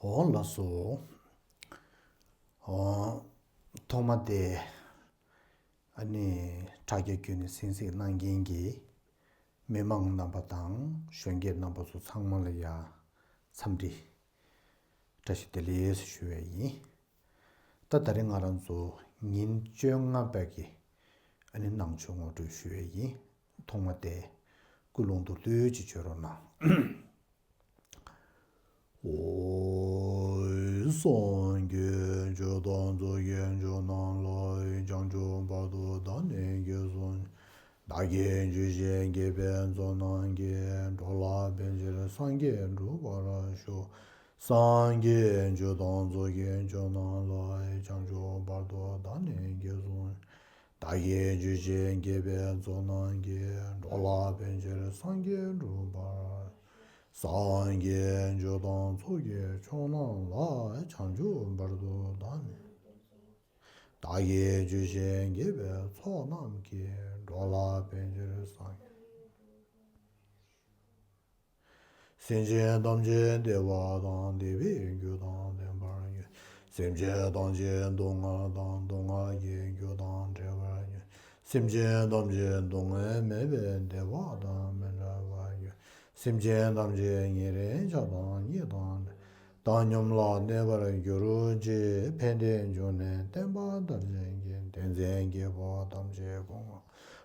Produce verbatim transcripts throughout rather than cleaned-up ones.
འོ་ལགས་སོ། འོ། ཐོག་མ་དེ། ཨ་ནི་དྲ་རྒྱ་བརྒྱུད་ནས་གསན་གཟིགས་གནང་མཁན་གྱི་མི་མང་རྣམ་པ་དང་གཞོན་སྐྱེས་རྣམ་པ་ཚོ་ཚང་མ་ལ་ཡ་འཚམས་འདྲི་བཀྲ་ཤིས་བདེ་ལེགས་ཞུ་བ་ཡིན། ད་ད་རེས་ང་རང་ཚོ་ཉིན་བཅོ་ལྔ་པའི་གི་ཨ་ནི་ནང་ཆོས་ངོ་སྤྲོད་ཞུ་བ་ཡིན། ཐོག་མ་དེ་ཀུན་སློང་མདོར་བསྡུས་ཅིག་བརྗོད་རོགས་གནང་། ཨོ། སངས་རྒྱས་ཆོས་དང་ཚོགས་ཀྱི་མཆོག་རྣམས་ལ། བྱང་ཆུབ་བར་དུ་བདག་ནི་དགེ་སོ། བདག་གིས་ཇི་བཞིན་བགྱིས་པའི་ཚོགས་རྣམས་ཀྱིས། འགྲོ་ལ་ཕན་ཕྱིར་སངས་རྒྱས་འགྲུབ་པར་ཤོག། སངས་རྒྱས་ཆོས་དང་ཚོགས་ཀྱི་མཆོག་རྣམས་ལ། བྱང་ཆུབ་བར་དུ་བདག་ནི་དགེ་སོ། བདག་གིས་ཇི་བཞིན་བགྱིས་པའི་ཚོགས་རྣམས་ཀྱིས། འགྲོ་ལ་ཕན་ཕྱིར་སངས་རྒྱས་འགྲུབ་པར། སངས་རྒྱས་ཆོས་དང་ཚོགས་ཀྱི་མཆོག་རྣམས་ལ། བྱང་ཆུབ་བར་དུ་བདག་ནི། བདག་གིས་ཇི་བཞིན་བགྱིས་པའི་ཚོགས་རྣམས་ཀྱིས། འགྲོ་ལ་ཕན་ཕྱིར་སངས་རྒྱས། སེམས་ཅན་ཐམས་ཅད་བདེ་བ་དང་། བདེ་བའི་རྒྱུ་དང་ལྡན་པར་འགྱུར། སེམས་ཅན་ཐམས་ཅད་སྡུག་བསྔལ་དང་། སྡུག་བསྔལ་གྱི་རྒྱུ་དང་བྲལ་བར་འགྱུར། སེམས་ཅན་ཐམས་ཅད་སྡུག་བསྔལ་མེད་པའི་བདེ་བ་དང་མི་འབྲལ་བར་འགྱུར། སེམས་ཅན་ཐམས་ཅད་ཉེ་རིང་ཆགས་སྡང་གཉིས་དང་བྲལ། བཏང་སྙོམས་ལ་གནས་པར་གྱུར་ཅིག། ཕན་བདེའི་འབྱུང་གནས་བསྟན་པ་དར་ཞིང་རྒྱས། བསྟན་འཛིན་རྒྱལ་པོ་ཐམས་ཅད་སྐུ་ངོ་།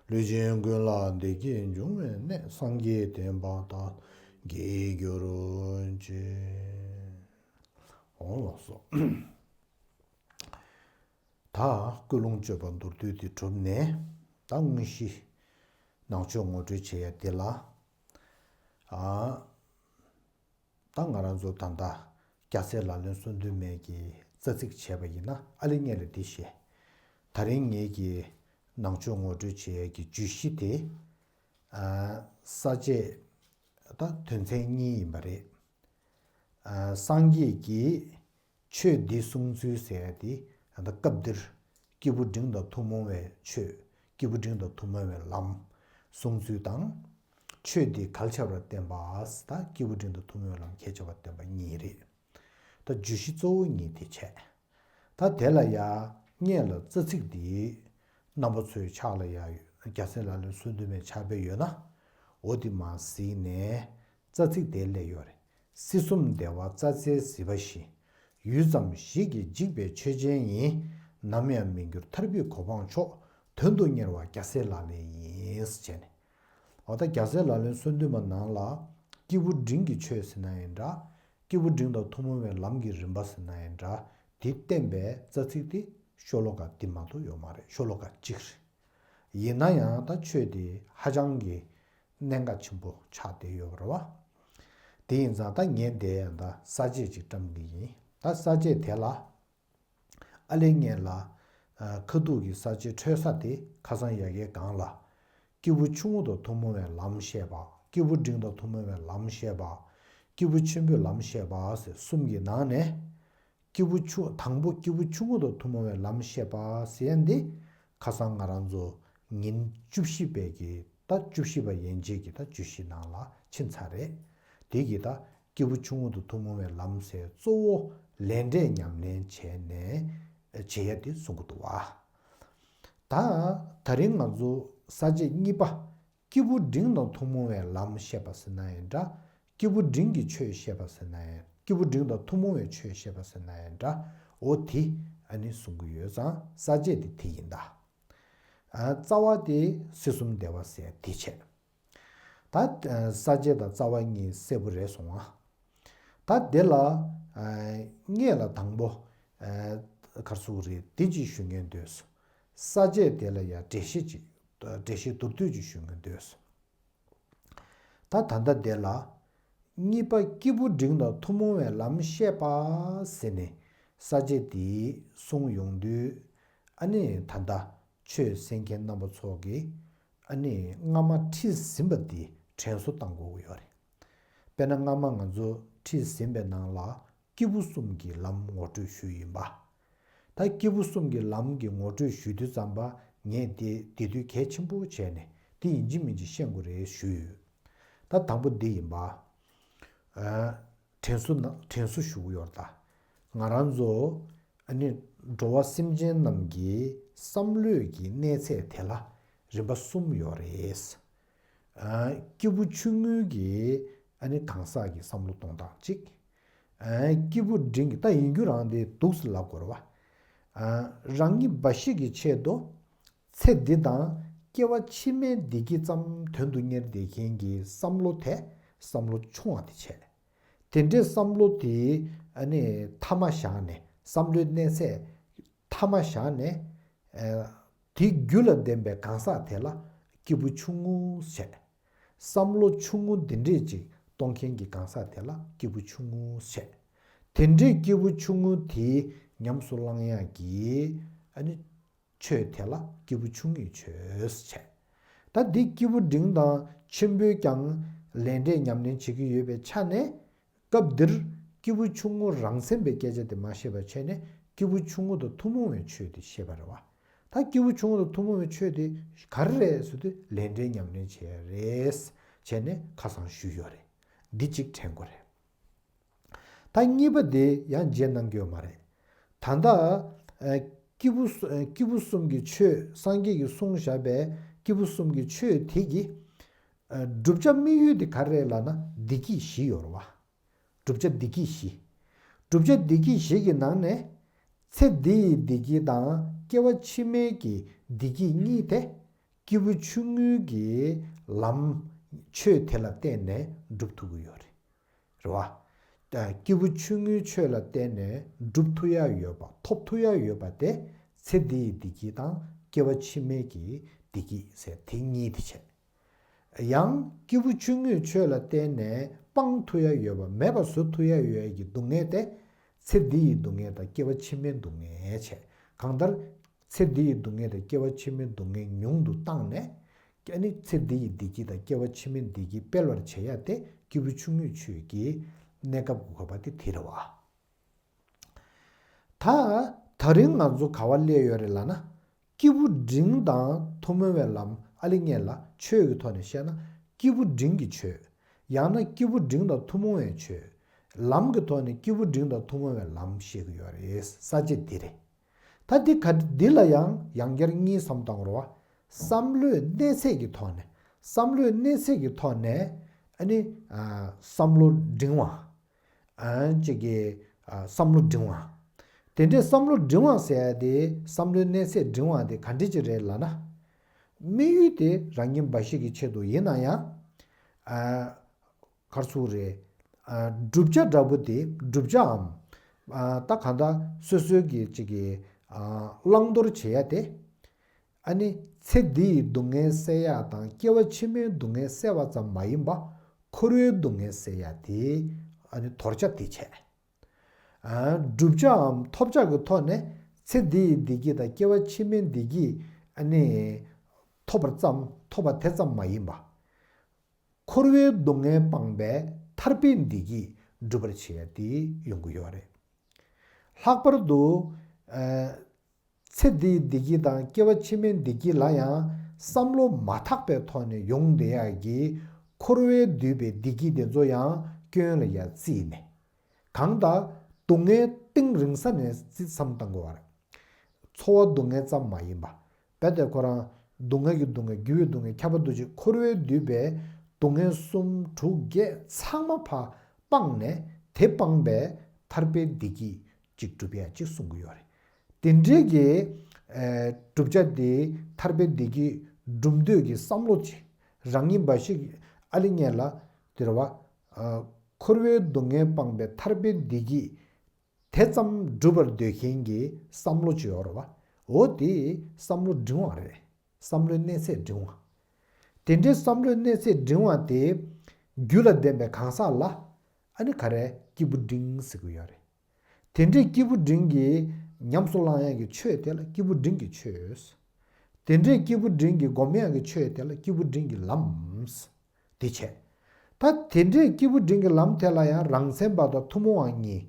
ལུས་ཅན་ཀུན་ལ་བདེ་སྐྱིད་འབྱུང་བའི་གནས། སངས་རྒྱས་བསྟན་པ་དར་རྒྱས་གྱུར་ཅིག། འོང་ལགས་སོ། ད་ཀུན་སློང་བཅོས་པ་མདོར་བསྡུས་དེ་གྲུབ་ནས། ད་དངོས་གཞི་ནང་ཆོས་ངོ་སྤྲོད་བྱེད་ཡ་དེ་ལ། ཨ། ད་ང་རང་ཚོ་ད་ལྟ་རྒྱལ་སྲས་ལག་ལེན་གསུམ་འདུས་མའི་གི་རྩ་ཚིག་བྱས་པ་ཡིན་ན། ཨ་ལེ་ངས་ལ་འདི་བཤད། ད་རིང་ངེད་ཀྱི་ནང་ཆོས་ངོ་སྤྲོད་བྱེད་ཡས་ཀྱི་བརྗོད་གཞི་དེ། ཨ། ས་བཅད་ད་དོན་ཚན་གཉིས་ཡིན་པ་རེད། ཨ། སངས་རྒྱས་ཀྱིས་ཆོས་འདི་གསུང་ཚུལ་ཟེར་ཡ་དེ། ད་སྐབས་འདིར་སྐྱེས་བུ་འབྲིང་དང་ཐུན་མོང་བའི་ཆོས། སྐྱེས་བུ་འབྲིང་དང་ཐུན་མོང་བའི་ལམ་གསུང་ཚུལ་དང་། ཆོས་འདི་གལ་ཆེ་བར་བསྟན་པ། ད་སྐྱེས་བུ་འབྲིང་དང་ཐུན་མོང་བའི་ལམ་གལ་ཆེ་བར་བསྟན་པ་གཉིས་རེད། ད་བརྗོད་གཞི་གཙོ་བོ་གཉིས་དེ་བྱས། ད་དེ་ལ་ཡ་སྔོན་ལ་རྩ་ཚིག་འདི་རྣམ་པ་ཚོའི་ཕྱག་ལ་ཡ་ཡོད། རྒྱལ་སྲས་ལག་ལེན་གསུམ་འདུས་མའི་ཕྱག་དཔེ་ཡོད་ན། འོ་དེ་མར་གཟིགས་ནས། རྩ་ཚིག་དེ་སླེབས་ཡོད་རེད། སྲིད་གསུམ་བདེ་བ་རྩྭ་རྩེའི་ཟིལ་པ་བཞིན། ཡུད་ཙམ་ཞིག་གིས་འཇིག་པའི་ཆོས་ཅན་ཡིན། ནམ་ཡང་མི་འགྱུར་ཐར་པའི་གོ་འཕང་མཆོག། དོན་དུ་གཉེར་བ་རྒྱལ་སྲས་ལག་ལེན་ཡིན། ཟེར་བྱས་ནས། འོ་ད་རྒྱལ་སྲས་ལག་ལེན་གསུམ་འདུས་མ་ནང་ལ། སྐྱེས་བུ་འབྲིང་གི་ཆོས་ཟེར་ན་ཡང་འདྲ། སྐྱེས་བུ་འབྲིང་དང་ཐུན་མོང་བའི་ལམ་གྱི་རིམ་པ་ཟེར་ན་ཡང་འདྲ། དེ་བསྟན་པའི་རྩ་ཚིག་དེ་ཤོ་ལོ་ཀ་འདི་མ་གཏོགས་ཡོད་མ་རེད། ཤོ་ལོ་ཀ་གཅིག་རེད། ཡིན་ན་ཡང་ད་ཆོས་དེ་ཧ་ཅང་གི་གནད་འགག་ཆེན་པོ་ཆགས་བསྡད་ཡོད་པ་རེད་བ། དེ་ཡིན་ཙང་ད་ངས་འདིར་ཡང་ད་ས་བཅད་ཅིག་བཀྲམ་གི་ཡིན། ད་ས་བཅད་དེ་ལ། ཨ་ལེ་སྔོན་ལ། ཨ། ཁ་ཐུག་གི་ས་བཅད་འཕྲོས་ས་དེ་ཁ་སང་ཡ་གིའི་སྒང་ལ། སྐྱེས་བུ་ཆུང་ངུ་དང་ཐུན་མོང་བའི་ལམ་བཤད་པ། སྐྱེས་བུ་འབྲིང་དང་ཐུན་མོང་བའི་ལམ་བཤད་པ། སྐྱེས་བུ་ཆེན་པོའི་ལམ་བཤད་པ་ཟེར་གསུམ་གྱི་ནང་ནས། སྐྱེས་བུ་ཆུང་། དང་པོ་སྐྱེས་བུ་ཆུང་ངུ་དང་ཐུན་མོང་བའི་ལམ་བཤད་པ་ཟེར་ཡ་འདི། ཁ་སང་ང་རང་ཚོ་ཉིན་བཅུ་བཞི་པའི་གི་ད་བཅུ་བཞི་པ་ཡན་ཆད་ཀྱི་ད་བརྗོད་གཞི་ནང་ལ་ཕྱིན་ཚར་རེད། དེ་གི་ད་སྐྱེས་བུ་ཆུང་ངུ་དང་ཐུན་མོང་བའི་ལམ་ཟེར་གཙོ་བོ་ལས་འབྲས་ཉམས་ལེན་བྱས་ནས་བྱེད་ཡ་དེ་གསུང་གི་འདུག་བ། ད་ད་རིང་ང་ཚོ་ས་བཅད་གཉིས་པ། སྐྱེས་བུ་འབྲིང་དང་ཐུན་མོང་བའི་ལམ་བཤད་པ་ཟེར་ན་ཡང་འདྲ། སྐྱེས་བུ་འབྲིང་གི་ཆོས་བཤད་པ་ཟེར་ན་ཡང་། སྐྱེས་བུ་འབྲིང་དང་ཐུན་མོང་བའི་ཆོས་བཤད་པ་ཟེར་ན་ཡང་འདྲ། འོ་དེ་ཨ་ནི་གསུང་གི་ཡོད་ཙང་ས་བཅད་དེ་དེ་ཡིན་ད། ཨ། རྩ་བ་དེ་སྲིད་གསུམ་བདེ་བ་ཟེར་དེ་བྱས། ད་ས་བཅད་དང་རྩ་བ་གཉིས་གསལ་པོ་རེད་སོང་ང་། ད་དེ་ལ་ཨ་སྔོན་ལ་དང་པོ་ཨ་ག་རེ་ཟེར་དགོས་རེད། དེ་ཅིག་ཞུ་མཁན་འདོད་སོང་། ས་བཅད་དེ་ལ་ཡ་འགྲེལ་བཤད་ཅིག་འགྲེལ་བཤད་མདོར་བསྡུས་ཅིག་ཞུ་མཁན་འདོད་སོང་། ད་ད་ལྟ་དེ་ལ་གཉིས་པ་སྐྱེས་བུ་འབྲིང་དང་ཐུན་མོང་བའི་ལམ་བཤད་པ་ཟེར་ནས་ས་བཅད་འདི་གསུངས་ཡོང་དུས། ཨ་ནི་ད་ལྟ་ཆོས་གསན་མཁན་རྣམ་པ་ཚོ་གིས་ཨ་ནི་སྔ་མ་ཁྲིད་ཟིན་པ་འདི་དྲན་གསོ་བཏང་དགོས་ཀྱི་ཡོད་རེད། དཔེར་ན་སྔ་མ་ང་ཚོ་ཁྲིད་ཟིན་པའི་ནང་ལ་སྐྱེས་བུ་གསུམ་གྱི་ལམ་ངོ་སྤྲོད་ཞུས་ཡིན་པ། ད་སྐྱེས་བུ་གསུམ་གྱི་ལམ་གྱི་ངོ་སྤྲོད་ཞུ་དུས་ཙམ་པ་ངས་དེ་དེ་དུས་གལ་ཆེན་པོ་བྱས་ནས་དེ་ཡིན་གཅིག་མིན་གཅིག་ཤེས་དགོས་རེད་ཞུས་ཡོད། ད་དང་པོ་འདི་ཡིན་པ། ཨ། དྲན་གསོ་ན་དྲན་གསོ་ཞུ་གི་ཡོད་རེད་ད། ང་རང་ཚོ་ཨ་ནི་འགྲོ་བ་སེམས་ཅན་རྣམས་ཀྱི་བསམ་བློའི་གི་གནས་ཚད་དེ་ལ་རིམ་པ་གསུམ་ཡོད་རེད། ཨ། སྐྱེས་བུ་ཆུང་ངུའི་གི་ཨ་ནི་གང་ཟག་གི་བསམ་བློ་གཏོང་སྟངས་གཅིག་ཨ། སྐྱེས་བུ་འབྲིང་གི་ད་ཡིན་རྒྱུ་རང་དེ་འདུག་སེ་ལབ་དགོས་རེད་བ། ཨ། རང་ཉིད་འབའ་ཞིག་གི་ཆེད་དུ་ཚེ་འདི་དང་སྐྱེ་བ་ཕྱི་མའི་བདེ་སྐྱིད་ཙམ་དོན་དུ་གཉེར་བསྡད་མཁན་གྱི་བསམ་བློ་དེ་བསམ་བློ་ཆུང་བ་དེ་བྱས། དེ་འདྲའི་བསམ་བློ་དེ་ཨ་ནི་མཐའ་མ་བཞག་ནས་བསམ་བློའི་གནས་ཚད་མཐའ་མ་བཞག་ནས། ཨ། དེ་རྒྱུ་ལ་ལྡན་པའི་གང་ཟག་དེ་ལ་སྐྱེས་བུ་ཆུང་ངུ་བྱས། བསམ་བློ་ཆུང་ངུ་འདི་འདྲས་ཅིག་གཏོང་མཁན་གྱི་གང་ཟག་དེ་ལ་སྐྱེས་བུ་ཆུང་ངུ་བྱས། དེ་འདྲའི་སྐྱེས་བུ་ཆུང་ངུ་དེ་ཉམས་སུ་བླང་ཡག་གི་ཨ་ནི་ཆོས་དེ་ལ་སྐྱེས་བུ་ཆུང་ངུའི་ཆོས་བྱས། ད་འདི་སྐྱེས་བུ་འབྲིང་དང་ཆེན་པོས་ཀྱང་ལས་འབྲས་ཉམས་ལེན་བྱེད་ཀྱི་ཡོད་པའི་ཆ་ནས། སྐབས་འདིར་སྐྱེས་བུ་ཆུང་ངུ་རང་མཚན་པའི་སྐད་ཆ་དེ་མ་བཤད་པ་བྱས་ནས་སྐྱེས་བུ་ཆུང་ངུ་དང་ཐུན་མོང་བའི་ཆོས་དེ་བཤད་པ་རེད་བ། ད་སྐྱེས་བུ་ཆུང་ངུ་དང་ཐུན་མོང་བའི་ཆོས་དེ་ག་རེ་རེད་ཟེར་དུས་ལས་འབྲས་ཉམས་ལེན་བྱས་རེད་བྱས་ནས་ཁ་སང་ཞུས་ཡོད་རེད། འདི་གཅིག་དྲན་དགོས་རེད། ད་གཉིས་པ་དེ་ཡང་བརྗེད་གནང་གི་ཡོད་མ་རེད། ད་ལྟ་ཨ། སྐྱེས་བུ་སྐྱེས་བུ་གསུམ་གྱི་ཆོས་སངས་རྒྱས་ཀྱིས་གསུངས་བཞག་པའི་སྐྱེས་བུ་གསུམ་གྱི་ཆོས་དེ་གི་ཨ། བསྒྲུབ་བྱ་དམིགས་ཡུལ་དེ་ག་རེ་རེད་ལབ་ན་བདེ་སྐྱིད་བཞི་ཡོད་རེད་བ། བསྒྲུབ་བྱ་བདེ་སྐྱིད་བཞི། བསྒྲུབ་བྱ་བདེ་སྐྱིད་བཞི་གི་ནང་ནས་ཚེ་འདི་ཡི་བདེ་སྐྱིད་དང་སྐྱེ་བ་ཕྱི་མའི་གི་བདེ་སྐྱིད་གཉིས་དེ་སྐྱེས་བུ་ཆུང་ངུའི་གི་ལམ་ཆོས་དེ་ལ་བརྟེན་ནས་འགྲུབ་ཐུབ་ཀྱི་ཡོད་རེད། རེད་བ། ད་སྐྱེས་བུ་ཆུང་ངུའི་ཆོས་ལ་བརྟེན་ནས་འགྲུབ་ཐུབ་ཡ་ཡོད་པ་ཐོབ་ཐུབ་ཡ་ཡོད་པ་དེ་ཚེ་འདི་ཡི་བདེ་སྐྱིད་དང་སྐྱེ་བ་ཕྱི་མའི་གི་བདེ་སྐྱིད་ཟེར་དེ་གཉིས་དེ་བྱས། ཡང་སྐྱེས་བུ་ཆུང་ངུས་ཆོས་ལ་བརྟེན་ནས་སྤང་ཐུབ་ཡ་ཡོད་པ་མེད་པ་བཟོ་ཐུབ་ཡ་ཡོད་ཡ་གི་སྡུག་བསྔལ་དེ་ཚེ་འདི་ཡི་སྡུག་བསྔལ་དང་སྐྱེ་བ་ཕྱི་མའི་སྡུག་བསྔལ་བྱས། གང་ལྟར་ཚེ་འདི་ཡི་སྡུག་བསྔལ་དང་སྐྱེ་བ་ཕྱི་མའི་སྡུག་བསྔལ་ཉུང་དུ་བཏང་ནས་ཨ་ནི་ཚེ་འདི་ཡི་བདེ་སྐྱིད་དང་སྐྱེ་བ་ཕྱི་མའི་བདེ་སྐྱིད་སྤེལ་བར་བྱེད་ཡ་དེ་སྐྱེས་བུ་ཆུང་ངུས་ཆོས་ཀྱི་གནས་སྐབས་དགོས་པ་དེ་དེ་རེད་བ། ད་ད་རིང་ང་ཚོ་ག་བ་སླེབས་ཡོད་རེད་ལབ་ན། སྐྱེས་བུ་འབྲིང་དང་ཐུན་མོང་བའི་ལམ། ཨ་ལེ་ངས་ལ་ཆོས་ཀྱི་ཐོག་ནས་བཤད་ན་སྐྱེས་བུ་འབྲིང་གི་ཆོས། ཡང་ན་སྐྱེས་བུ་འབྲིང་དང་ཐུན་མོང་བའི་ཆོས། ལམ་གྱི་ཐོག་ནས་སྐྱེས་བུ་འབྲིང་དང་ཐུན་མོང་བའི་ལམ་བཤད་ཀྱི་ཡོད་རེད། ས་བཅད་འདི་རེད། ད་འདི་ག་འདི་ལ་ཡང་ཡང་བསྐྱར་གཉིས་བསམ་བཏང་རོགས། བསམ་བློའི་གནས་ཚད་ཀྱི་ཐོག་ནས་བསམ་བློའི་གནས་ཚད་ཀྱི་ཐོག་ནས་ཨ་ནི་ཨ་བསམ་བློ་འབྲིང་བ། ཨ་ཅིག་གི་ཨ་བསམ་བློ་འབྲིང་བ། དེ་འདྲའི་བསམ་བློ་འབྲིང་བ་ཟེར་ཡ་དེ་བསམ་བློའི་གནས་ཚད་འབྲིང་བ་དེ་ག་འདྲ་ཅིག་རེད་ལབ་ན། དམིགས་ཡུལ་དེ་རང་ཉིད་འབའ་ཞིག་གི་ཆེད་དུ་ཡིན་ན་ཡང་། ཨ་ག་རེ་ཟེར་དགོས་རེད། ཨ་བསྒྲུབ་བྱ་འདྲ་པོ་དེ་བསྒྲུབ་བྱའམ། ཨ་ད་གང་ལྟར་སོ་སོའི་གི་ཅིག་གི་ཨ་བླང་དོར་བྱེད་ཡ་དེ། ཨ་ནི་ཚེ་འདི་ཡི་སྡུག་བསྔལ་སེལ་ཡག་དང་སྐྱེ་བ་ཕྱི་མའི་སྡུག་བསྔལ་སེལ་བ་ཙམ་མ་ཡིན་པ། འཁོར་བའི་སྡུག་བསྔལ་སེལ་ཡག་དེ་ཨ་ནི་དོར་བྱ་དེ་བྱས། ཨ་བསྒྲུབ་བྱའམ་ཐོབ་བྱ་གི་ཐོག་ནས་ཚེ་འདི་ཡི་བདེ་སྐྱིད་དང་སྐྱེ་བ་ཕྱི་མའི་བདེ་སྐྱིད་ཨ་ནི་ཐོབ་པར་ཙམ་ཐོབ་པ་དེ་ཙམ་མ་ཡིན་པ། འཁོར་བའི་སྡུག་བསྔལ་སྤངས་པའི་ཐར་པའི་བདེ་སྐྱིད་སྒྲུབ་པར་བྱེད་ཡ་དེ་ཡོང་གི་ཡོད་རེད། ལྷག་པར་དུ་ཨ་ཚེ་འདིའི་བདེ་སྐྱིད་དང་སྐྱེ་བ་ཕྱི་མའི་བདེ་སྐྱིད་ལ་ཡང་བསམ་བློ་མ་ཐག་པའི་ཐོག་ནས་ཡོང་བསྡད་ཡག་གི་འཁོར་བས་བསྡུས་པའི་བདེ་སྐྱིད་དེ་ཚོ་ཡང་སྐྱོན་ལ་ཡ་བརྩིས་ནས། གང་ལྟར་སྡུག་བསྔལ་གཏིང་རིང་ས་ནས་བརྩི་བསམ་བཏང་དགོས་པ་རེད། འཚོ་བ་སྡུག་བསྔལ་ཙམ་མ་ཡིན་པ། རྦད་དེ་ཁོ་རང་སྡུག་བསྔལ་གྱི་སྡུག་བསྔལ་རྒྱུ་བའི་སྡུག་བསྔལ་ཁྱབ་པ་འདུ་བྱེད་འཁོར་བས་བསྡུས་པའི་སྡུག་བསྔལ་གསུམ་དྲུག་བརྒྱད་ཚང་མ་ཕར་སྤངས་ནས་དེ་སྤངས་པའི་ཐར་པའི་བདེ་སྐྱིད་ཅིག་སྒྲུབ་ཡ་ཅིག་གསུང་གི་ཡོད་རེད། དེ་འདྲའི་གི་ཨ་བསྒྲུབ་བྱ་དེ་ཐར་པའི་བདེ་སྐྱིད་སྒྲུབ་འདོད་ཀྱི་བསམ་བློ་ཅིག་རང་ཉིད་འབའ་ཞིག་ཨ་ལེ་ངས་ལ་དེ་རེད་བ། ཨ་འཁོར་བའི་སྡུག་བསྔལ་སྤངས་པའི་ཐར་པའི་བདེ་སྐྱིད་དེ་ཙམ་སྒྲུབ་པར་འདོད་མཁན་གྱི་བསམ་བློ་ཅིག་ཡོད་རེད་བ། འོ་དེ་བསམ་བློ་འབྲིང་བ་རེད། བསམ་བློའི་གནས་ཚད་འབྲིང་བ། དེ་འདྲའི་བསམ་བློའི་གནས་ཚད་འབྲིང་བ་དེ་རྒྱུ་ལ་ལྡན་པའི་གང་ཟག་ལ་ཨ་ནི་ག་རེ་སྐྱེས་བུ་འབྲིང་ཟེར་གྱི་ཡོད་རེད། དེ་འདྲའི་སྐྱེས་བུ་འབྲིང་གིས་ཉམས་སུ་བླང་ཡག་གི་ཆོས་དེ་ལ་སྐྱེས་བུ་འབྲིང་གི་ཆོས། དེ་འདྲའི་སྐྱེས་བུ་འབྲིང་གིས་སྒོམ་ཡག་གི་ཆོས་དེ་ལ་སྐྱེས་བུ་འབྲིང་གི་ལམ། དེ་བྱས། ད་དེ་འདྲའི་སྐྱེས་བུ་འབྲིང་གི་ལམ་དེ་ལ་ཡང་རང་མཚན་པ་དང་ཐུན་མོང་བ་གཉིས།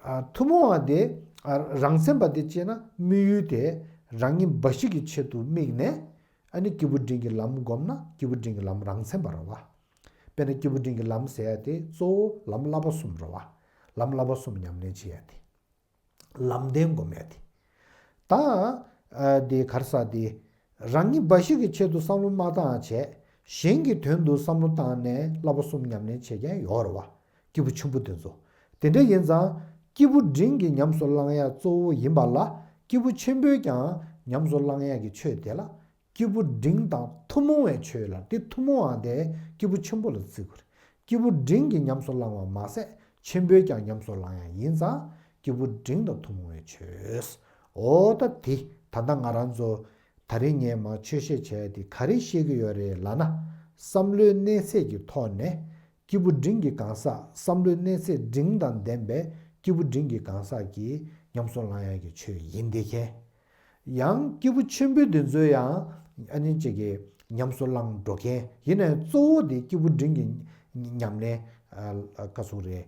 ཨ་ཐུན་མོང་བ་དེ་ཨ་རང་མཚན་པ་དེ་བྱས་ན་དམིགས་ཡུལ་དེ་རང་ཉིད་འབའ་ཞིག་གི་ཆེད་དུ་དམིགས་ནས་ཨ་ནི་སྐྱེས་བུ་འབྲིང་གི་ལམ་བསྒོམས་ན་སྐྱེས་བུ་འབྲིང་གི་ལམ་རང་མཚན་པ་རེད་བ། དཔེར་ན་སྐྱེས་བུ་འབྲིང་གི་ལམ་ཟེར་ཡ་དེ་གཙོ་བོ་ལམ་བསླབ་པ་གསུམ་རེད་བ། ལམ་བསླབ་པ་གསུམ་ཉམས་ལེན་བྱེད་ཡ་དེ། ལམ་བདེན་སྒོམ་ཡ་དེ། ད། ཨ། དེ་ག་རེ་ཟེར་དེ། རང་ཉིད་འབའ་ཞིག་གི་ཆེད་དུ་བསམ་བློ་མ་བཏང་བྱས། གཞན་གྱི་དོན་དུ་བསམ་བློ་བཏང་ནས་བསླབ་པ་གསུམ་ཉམས་ལེན་བྱེད་མཁན་ཡོད་རེད་བ། སྐྱེས་བུ་ཆེན་པོ་དེ་ཚོ། དེ་འདྲ་ཡིན་ཙང་། སྐྱེས་བུ་འབྲིང་གིས་ཉམས་སུ་བླང་ཡ་གཙོ་བོ་ཡིན་པ་ལ། སྐྱེས་བུ་ཆེན་པོས་ཀྱང་ཉམས་སུ་བླང་ཡ་གི་ཆོས་དེ་ལ། སྐྱེས་བུ་འབྲིང་དང་ཐུན་མོང་བའི་ཆོས་ལ། དེ་ཐུན་མོང་བ་དེ་སྐྱེས་བུ་ཆེན་པོ་ལ་བརྩི་དགོས་རེད། སྐྱེས་བུ་འབྲིང་གིས་ཉམས་སུ་བླང་བ་མ་ཟད། ཆེན་པོས་ཀྱང་ཉམས་སུ་བླང་ཡ་ཡིན་ཙང་། སྐྱེས་བུ་འབྲིང་དང་ཐུན་མོང་བའི་ཆོས། འོ་ད་དེ་ད་ལྟ་ང་རང་ཚོ་ད་རིང་ངས་མར་ཆོས་བཤད་བྱས་དེ་ག་རེ་བཤད་ཀྱི་ཡོད་རེད་ལབ་ན། བསམ་བློའི་གནས་ཚད་ཀྱི་ཐོག་ནས། སྐྱེས་བུ་འབྲིང་གི་གང་ཟག་བསམ་བློའི་གནས་ཚད་འབྲིང་དང་ལྡན་པའི་སྐྱེས་བུ་འབྲིང་གི་གང་ཟག་གིས་ཉམས་སུ་བླང་ཡ་གི་ཆོས་ཡིན་བསྡད་མཁན། ཡང་སྐྱེས་བུ་ཆེན་པོ་དེ་ཚོས་ཡང་ཨ་ནི་གཅིག་གིས་ཉམས་སུ་བླང་འགྲོ་མཁན་ཡིན་ནའི། གཙོ་བོ་དེ་སྐྱེས་བུ་འབྲིང་གི་ཉམས་ལེན། ཨ། ག་ཟེར་རེད།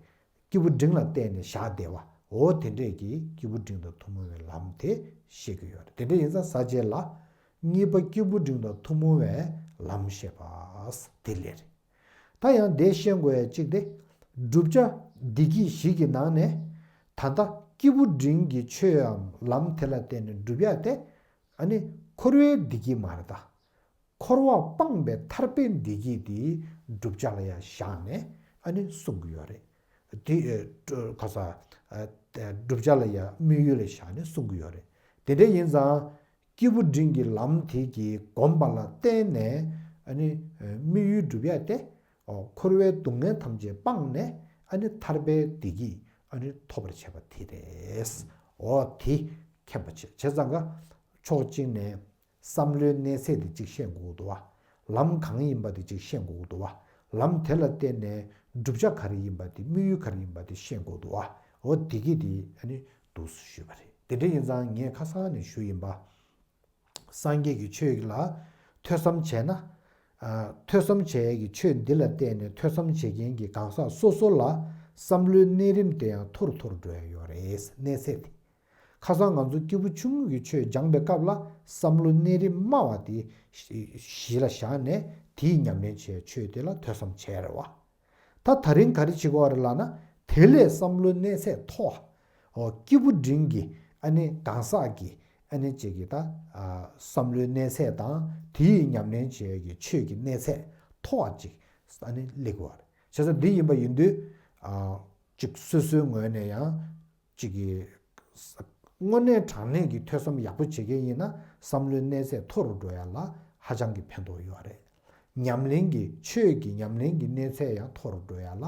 སྐྱེས་བུ་འབྲིང་ལ་བརྟེན་ནས་བཞག་བསྡད་པ། འོ་དེ་འདྲས་ཀྱིས་སྐྱེས་བུ་འབྲིང་དང་ཐུན་མོང་བའི་ལམ་དེ་བཤད་ཀྱི་ཡོད་རེད། དེ་འདྲ་ཡིན་ཙང་ས་བཅད་ལ་གཉིས་པ་སྐྱེས་བུ་འབྲིང་དང་ཐུན་མོང་བའི་ལམ་བཤད་པ་དེ་ལས་རེད། ད་ཡང་འདི་ཤེས་དགོས་ཡ་གཅིག་དེ། བསྒྲུབ་བྱ་བདེ་སྐྱིད་བཞི་གི་ནང་ནས། ད་ལྟ་སྐྱེས་བུ་འབྲིང་གི་ཆོས་འམ་ལམ་དེ་ལ་བརྟེན་ནས་བསྒྲུབ་ཡ་དེ། ཨ་ནི་འཁོར་བའི་བདེ་སྐྱིད་མ་རེད་ད། འཁོར་བ་སྤངས་པའི་ཐར་པའི་བདེ་སྐྱིད་དེ་བསྒྲུབ་བྱ་ལ་ཡང་བཞག་ནས་ཨ་ནི་གསུང་གི་ཡོད་རེད། དེ་ག་ས། བསྒྲུབ་བྱ་ལ་ཡང་དམིགས་ཡུལ་ལ་བཞག་ནས་གསུང་གི་ཡོད་རེད། དེ་འདྲ་ཡིན་ཙང་། སྐྱེས་བུ་འབྲིང་གི་ལམ་དེ་གི་སྒོམ་པ་ལ་བརྟེན་ནས་ཨ་ནི་དམིགས་ཡུལ་འགྲུབ་ཡ་དེ། འཁོར་བའི་སྡུག་བསྔལ་ཐམས་ཅད་སྤངས་ནས་ཨ་ནི་ཐར་པའི་བདེ་སྐྱིད་ཨ་ནི་ཐོབ་པར་བྱེད་པ་དེ་རེད། འོ་དེ་མཁྱེན་པ་བྱེད་བྱས་ཙང་ཀ། ཕྱོགས་གཅིག་ནས་བསམ་བློའི་གནས་ཚད་དེ་གཅིག་ཤེས་དགོས་ཀྱི་འདུག་བ། ལམ་གང་ཡིན་པ་དེ་གཅིག་ཤེས་དགོས་ཀྱི་འདུག་བ། ལམ་དེ་ལ་བརྟེན་ནས་བསྒྲུབ་བྱ་ག་རེ་ཡིན་པ་དེ། དམིགས་ཡུལ་ག་རེ་ཡིན་པ་དེ་ཤེས་དགོས་ཀྱི་འདུག་བ། འོ་དེ་གི་དེ་ཨ་ནི་འདུག་སེ་ཞུས་པ་རེད། དེ་འདྲ་ཡིན་ཙང་ངས་ཁ་སང་ནས་ཞུས་ཡིན་པ། སངས་རྒྱས་ཀྱི་ཆོས་ལ་ཐོས་བསམ་བྱས་ན། ཨ། ཐོས་བསམ་བྱེད་ཡས་ཀྱི་ཆོས་འདི་ལ་བརྟེན་ནས་ཐོས་བསམ་བྱེད་མཁན་གྱི་གང་ཟག་སོ་སོ་ལ་བསམ་བློའི་གནས་རིམ་དེ་ཡང་མཐོ་རུ་མཐོ་རུ་འགྲོ་ཡ་ཡོད་རེད། གནས་ཚད་དེ། ཁ་སང་ང་ཚོ་སྐྱེས་བུ་ཆུང་ངུ་གི་ཆོས་སྦྱངས་པའི་སྐབས་ལ་བསམ་བློའི་གནས་རིམ་དམའ་བ་དེ་གཞི་ལ་བཞག་ནས། དེའི་ཉམས་ལེན་བྱེད་ཡས་ཆོས་དེ་ལ་ཐོས་བསམ་བྱས་རེད་བ། ད་ད་རིང་ག་རེ་བྱེད་དགོས་རེད་ལབ་ན། དེ་ལས་བསམ་བློའི་གནས་ཚད་མཐོ་བ། འོ། སྐྱེས་བུ་འབྲིང་གི་ཨ་ནི་གང་ཟག་གི་ཨ་ནི་གཅིག་གི་ད། ཨ། བསམ་བློའི་གནས་ཚད་དང་དེའི་ཉམས་ལེན་བྱེད་ཡས་ཀྱི་ཆོས་ཀྱི་གནས་ཚད་མཐོ་བ་ཅིག་ཨ་ནི་སླེབས་དགོས་རེད། བྱས་ཙང་འདི་ཡིན་པ་ཡིན་དུས། ཨ། གཅིག་སོ་སོའི་ངོས་ནས་ཡང་གཅིག་གི་དངོས་གནས་དྲང་གནས་ཀྱི་ཐོས་བསམ་ཡག་པོ་བྱེད་མཁན་ཡིན་ན། བསམ་བློའི་གནས་ཚད་མཐོ་རུ་འགྲོ་ཡ་ལ་ཧ་ཅང་གི་ཕན་ཐོགས་ཡོད་རེད། ཉམས་ལེན་གྱི་ཆོས་ཀྱི་ཉམས་ལེན་གྱི་གནས་ཚད་ཡང་མཐོ་རུ་འགྲོ་ཡ་ལ་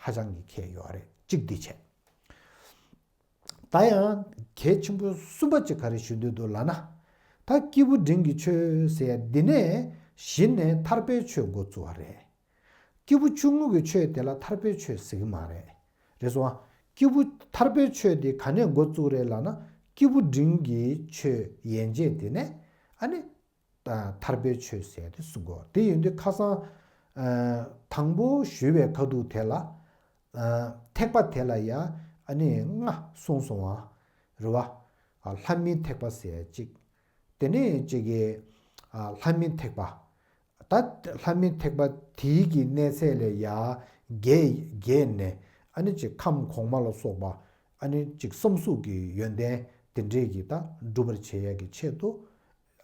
ཧ་ཅང་གི་ཁྱད་ཡོད་རེད། གཅིག་འདི་བྱས། ད་ཡང་གལ་ཆེན་པོ་གསུམ་པ་གཅིག་ག་རེ་ཞུ་འདོད་འདུག་ལབ་ན། ད་སྐྱེས་བུ་འབྲིང་གི་ཆོས་ཟེར་ཡ་འདི་ནས་གཞི་ནས་ཐར་པའི་ཆོས་འགོ་བཙུགས་པ་རེད། སྐྱེས་བུ་ཆུང་ངུ་གི་ཆོས་དེ་ལ་ཐར་པའི་ཆོས་ཟེར་གྱི་མ་རེད། རེད་སོང་ཨ། སྐྱེས་བུ་ཐར་པའི་ཆོས་དེ་ག་ནས་འགོ་བཙུགས་རེད་ལབ་ན། སྐྱེས་བུ་འབྲིང་གི་ཆོས་ཡན་ཆད་དེ་ནས་ཨ་ནི། ཐར་པའི་ཆོས་ཟེར་དེ་གསུང་གོ། དེ་ཡིན་དུས་ཁ་སང་། ཨ། དང་པོ་ཞུས་པའི་ཁ་ཐུག་དེ་ལ། ཨ། ཐེག་པ་དེ་ལ་ཡ་ཨ་ནི་ལྔ་གསུངས་སོང་བ། རེད་བ། ཨ། ལྷ་མིའི་ཐེག་པ་ཟེར་གཅིག་དེ་ནས་གཅིག་གི། ཨ། ལྷ་མིའི་ཐེག་པ། ད་ལྷ་མིའི་ཐེག་པ་དེའི་གི་གནས་ཚད་ལས་ཡ་རྒྱས་རྒྱས་ནས། ཨ་ནི་གཅིག་ཁམས་གོང་མ་ལ་སོགས་པ། ཨ་ནི་གཅིག་བསམ་གཟུགས་ཀྱི་ཡོན་ཏན་དེ་འདྲས་ཀྱི་ད་སྒྲུབ་པར་བྱེད་ཡ་གི་ཆེད་དུ།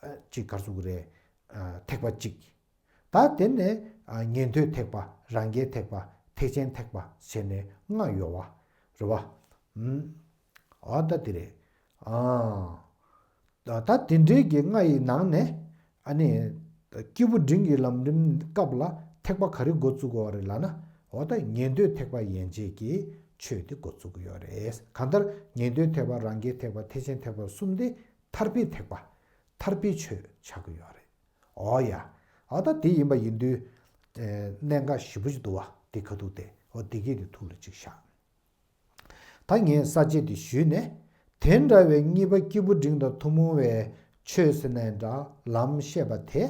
ཨ། གཅིག་ག་རེ་ཟེར་དགོས་རེད། ཨ། ཐེག་པ་གཅིག་ད་དེ་ནས། ཨ། ཉན་ཐོས་ཐེག་པ། རང་རྒྱལ་ཐེག་པ། ཐེག་ཆེན་ཐེག་པ་བྱས་ནས་ལྔ་ཡོད་བ། རེད་བ། ཨུམ། འོ་ད་དེ་རེད། ཨ། ད་ད་དེ་འདྲའི་གི་ལྔ་ཡི་ནང་ནས། ཨ་ནི་སྐྱེས་བུ་འབྲིང་གི་ལམ་རིམ་སྐབས་ལ་ཐེག་པ་ག་རེ་འགོ་བཙུགས་དགོས་རེད་ལབ་ན། འོ་ད་ཉན་ཐོས་ཐེག་པ་ཡན་ཆད་ཀྱི་ཆོས་དེ་འགོ་བཙུགས་ཀྱི་ཡོད་རེད། གང་ལྟར་ཉན་ཐོས་ཐེག་པ། རང་རྒྱལ་ཐེག་པ། ཐེག་ཆེན་ཐེག་པ་གསུམ་དེ་ཐར་པའི་ཐེག་པ། ཐར་པའི་ཆོས་ཆགས་ཀྱི་ཡོད་རེད། འོ་ཡ། ཨ། ད་དེ་ཡིན་པ་ཡིན་དུས། ཨེ། གནད་འགག་ཞེ་པོ་ཅིག་འདུག་བ། དེ་ཁ་ཐུག་དེ། འོ་དེ་གས་དེ་ཐུགས་ལ་ཅིག་བཞག་ད་ངས་ས་བཅད་དེ་ཞུས་ནས། དེ་འདྲ་བའི་གཉིས་པ་སྐྱེས་བུ་འབྲིང་དང་ཐུན་མོང་བའི་ཆོས་ཟེར་ནའི་འདྲ། ལམ་བཤད་པ་དེ།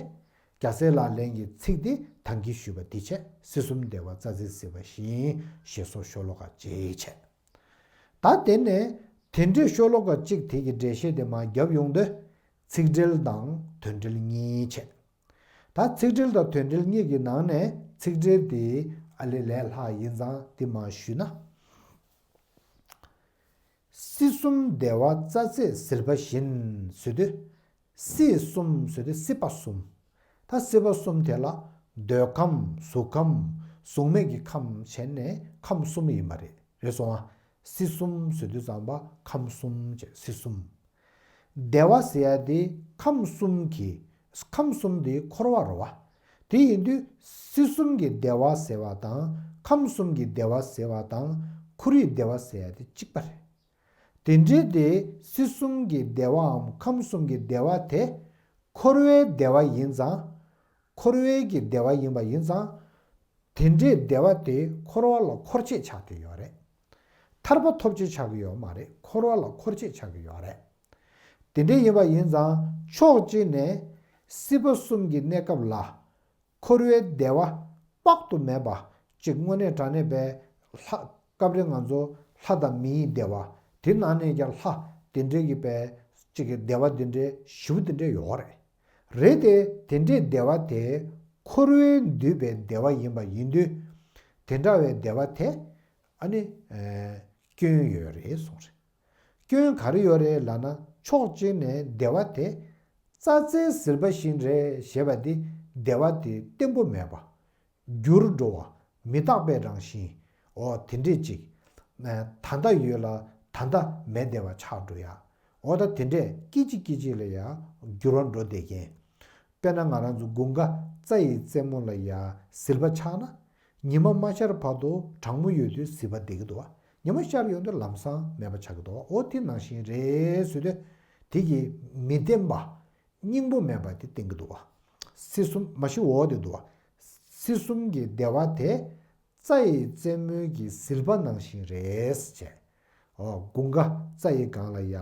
རྒྱལ་སྲས་ལག་ལེན་གྱི་ཚིག་དེ་ད་གིན་ཞུས་པ་འདི་བྱས། སྲིད་གསུམ་བདེ་བ་རྩྭ་རྩེར་གཟིགས་པ་བཞིན། ཞེས་སོགས་ཤོ་ལོ་ཀ་གཅིག་བྱས། ད་དེ་ནས་དེ་འདྲའི་ཤོ་ལོ་ཀ་གཅིག་དེ་གི་འགྲེལ་བཤད་དེ་མར་བརྒྱབ་ཡོང་དུས། ཚིག་འགྲེལ་དང་དོན་འགྲེལ་གཉིས་བྱས། ད་ཚིག་འགྲེལ་དང་དོན་འགྲེལ་གཉིས་ཀྱི་ནང་ནས་ ཚིག་འགྲེལ་དེ་ཨ་ལེ་ལས་ལྷག་ཡིན་ཙང་དེ་མར་ཞུས་ན། སྲིད་གསུམ་བདེ་བ་རྩྭ་རྩེ་ཟིལ་པ་བཞིན་ཟེར་དུས། སྲིད་གསུམ་ཟེར་དུས་སྲིད་པ་གསུམ། ད་སྲིད་པ་གསུམ་དེ་ལ་འདོད་ཁམས་གཟུགས་ཁམས་གཟུགས་མེད་ཀྱི་ཁམས་བྱས་ནས་ཁམས་གསུམ་ཡིན་པ་རེད། རེད་སོང་ང་། སྲིད་གསུམ་ཟེར་དུས་ཙམ་པ་ཁམས་གསུམ་བྱས་སྲིད་གསུམ། བདེ་བ་ཟེར་ཡ་དེ་ཁམས་གསུམ་གྱི། ཁམས་གསུམ་དེ་འཁོར་བ་རེད་བ། དེ་ཡིན་དུས་སྲིད་གསུམ་གྱི་བདེ་བ་ཟེར་བ་དང་ཁམས་གསུམ་གྱི་བདེ་བ་ཟེར་བ་དང་འཁོར་བའི་བདེ་བ་ཟེར་ཡ་དེ་གཅིག་པ་རེད། དེ་འདྲའི་དེ་སྲིད་གསུམ་གྱི་བདེ་བའམ་ཁམས་གསུམ་གྱི་བདེ་བ་དེ་འཁོར་བའི་བདེ་བ་ཡིན་ཙང་། འཁོར་བའི་གི་བདེ་བ་ཡིན་པ་ཡིན་ཙང་། དེ་འདྲའི་བདེ་བ་དེ་འཁོར་བ་ལ་འཁོར་བྱེད་ཆགས་ཀྱི་ཡོད་རེད། ཐར་པ་ཐོབ་བྱེད་ཆགས་ཀྱི་ཡོད་མ་རེད། འཁོར་བ་ལ་འཁོར་བྱེད་ཆགས་ཀྱི་ཡོད་རེད། དེ་འདྲ་ཡིན་པ་ཡིན་ཙང་ཕྱོགས་གཅིག་ནས་སྲིད་པ་གསུམ་གྱི་གནས་སྐབས་ལ་འཁོར་བའི་བདེ་བ་དཔག་ཏུ་མེད་པ་ཅིག་དངོས་གནས་དྲང་གནས་པའི་ལྷ། སྐབས་རེ་ང་ཚོ་ལྷ་དང་མིའི་བདེ་བ། དེ་ནང་ནས་ཀྱང་ལྷ་དེ་འདྲའི་གི་པའི་ཅིག་གི་བདེ་བ་དེ་འདྲའི་ཞེ་པོ་དེ་འདྲའི་ཡོད་རེད། རེད་དེ་དེ་འདྲའི་བདེ་བ་དེ་འཁོར་བས་འདུས་པའི་བདེ་བ་ཡིན་པ་ཡིན་དུས། དེ་འདྲ་བའི་བདེ་བ་དེ་ཨ་ནི་སྐྱོན་ཡོད་རེད་གསུངས་རེད། སྐྱོན་ག་རེ་ཡོད་རེད་ལབ་ན་ཕྱོགས་གཅིག་ནས་བདེ་བ་དེ་རྩྭ་རྩེའི་ཟིལ་པ་བཞིན་རེད་ཞེས་པ་དེ་བདེ་བ་དེ་བརྟན་པོ་མེད་པ། འགྱུར་འགྲོ་བ། མི་རྟག་པའི་རང་བཞིན། འོ་དེ་འདྲས་ཅིག་ད་ལྟ་ཡོད་ལ་ད་ལྟ་མེད་བསྡད་པ་ཆགས་འགྲོ་ཡ། འོ་ད་དེ་འདྲས་སྐད་ཅིག་སྐད་ཅིག་ལ་ཡ་འགྱུར་བ་འགྲོ་བསྡད་མཁན། དཔེར་ན་ང་རང་ཚོ་དགུན་ཁ་རྩྭ་ཡི་རྩེ་མོ་ལ་ཡ་ཟིལ་པ་ཆགས་ན། ཉི་མ་མ་ཤར་བར་དུ་གྲང་མོ་ཡོད་དུས་ཟིལ་པ་བསྡད་ཀྱི་འདུག་བ། ཉི་མ་ཤར་ཡོང་དུས་ལམ་སང་མེད་པ་ཆགས་ཀྱི་འདུག་བ། འོ་དེ་ནང་བཞིན་རེད་ཟེར་དུས། དེ་གི་མི་བརྟན་པ། སྙིང་པོ་མེད་པ་དེ་བསྟན་གྱི་འདུག་བ། སྲིད་གསུམ་མ་གཞི་འོག་དེ་འདུག་བ། སྲིད་གསུམ་གྱི་བདེ་བ་དེ་རྩྭ་ཡི་རྩེ་མོའི་གི་ཟིལ་པ་ནང་བཞིན་རེད་ཟེར་བྱས། འོ་དགུན་ཁ་རྩྭ་ཡི་སྒང་ལ་ཡ་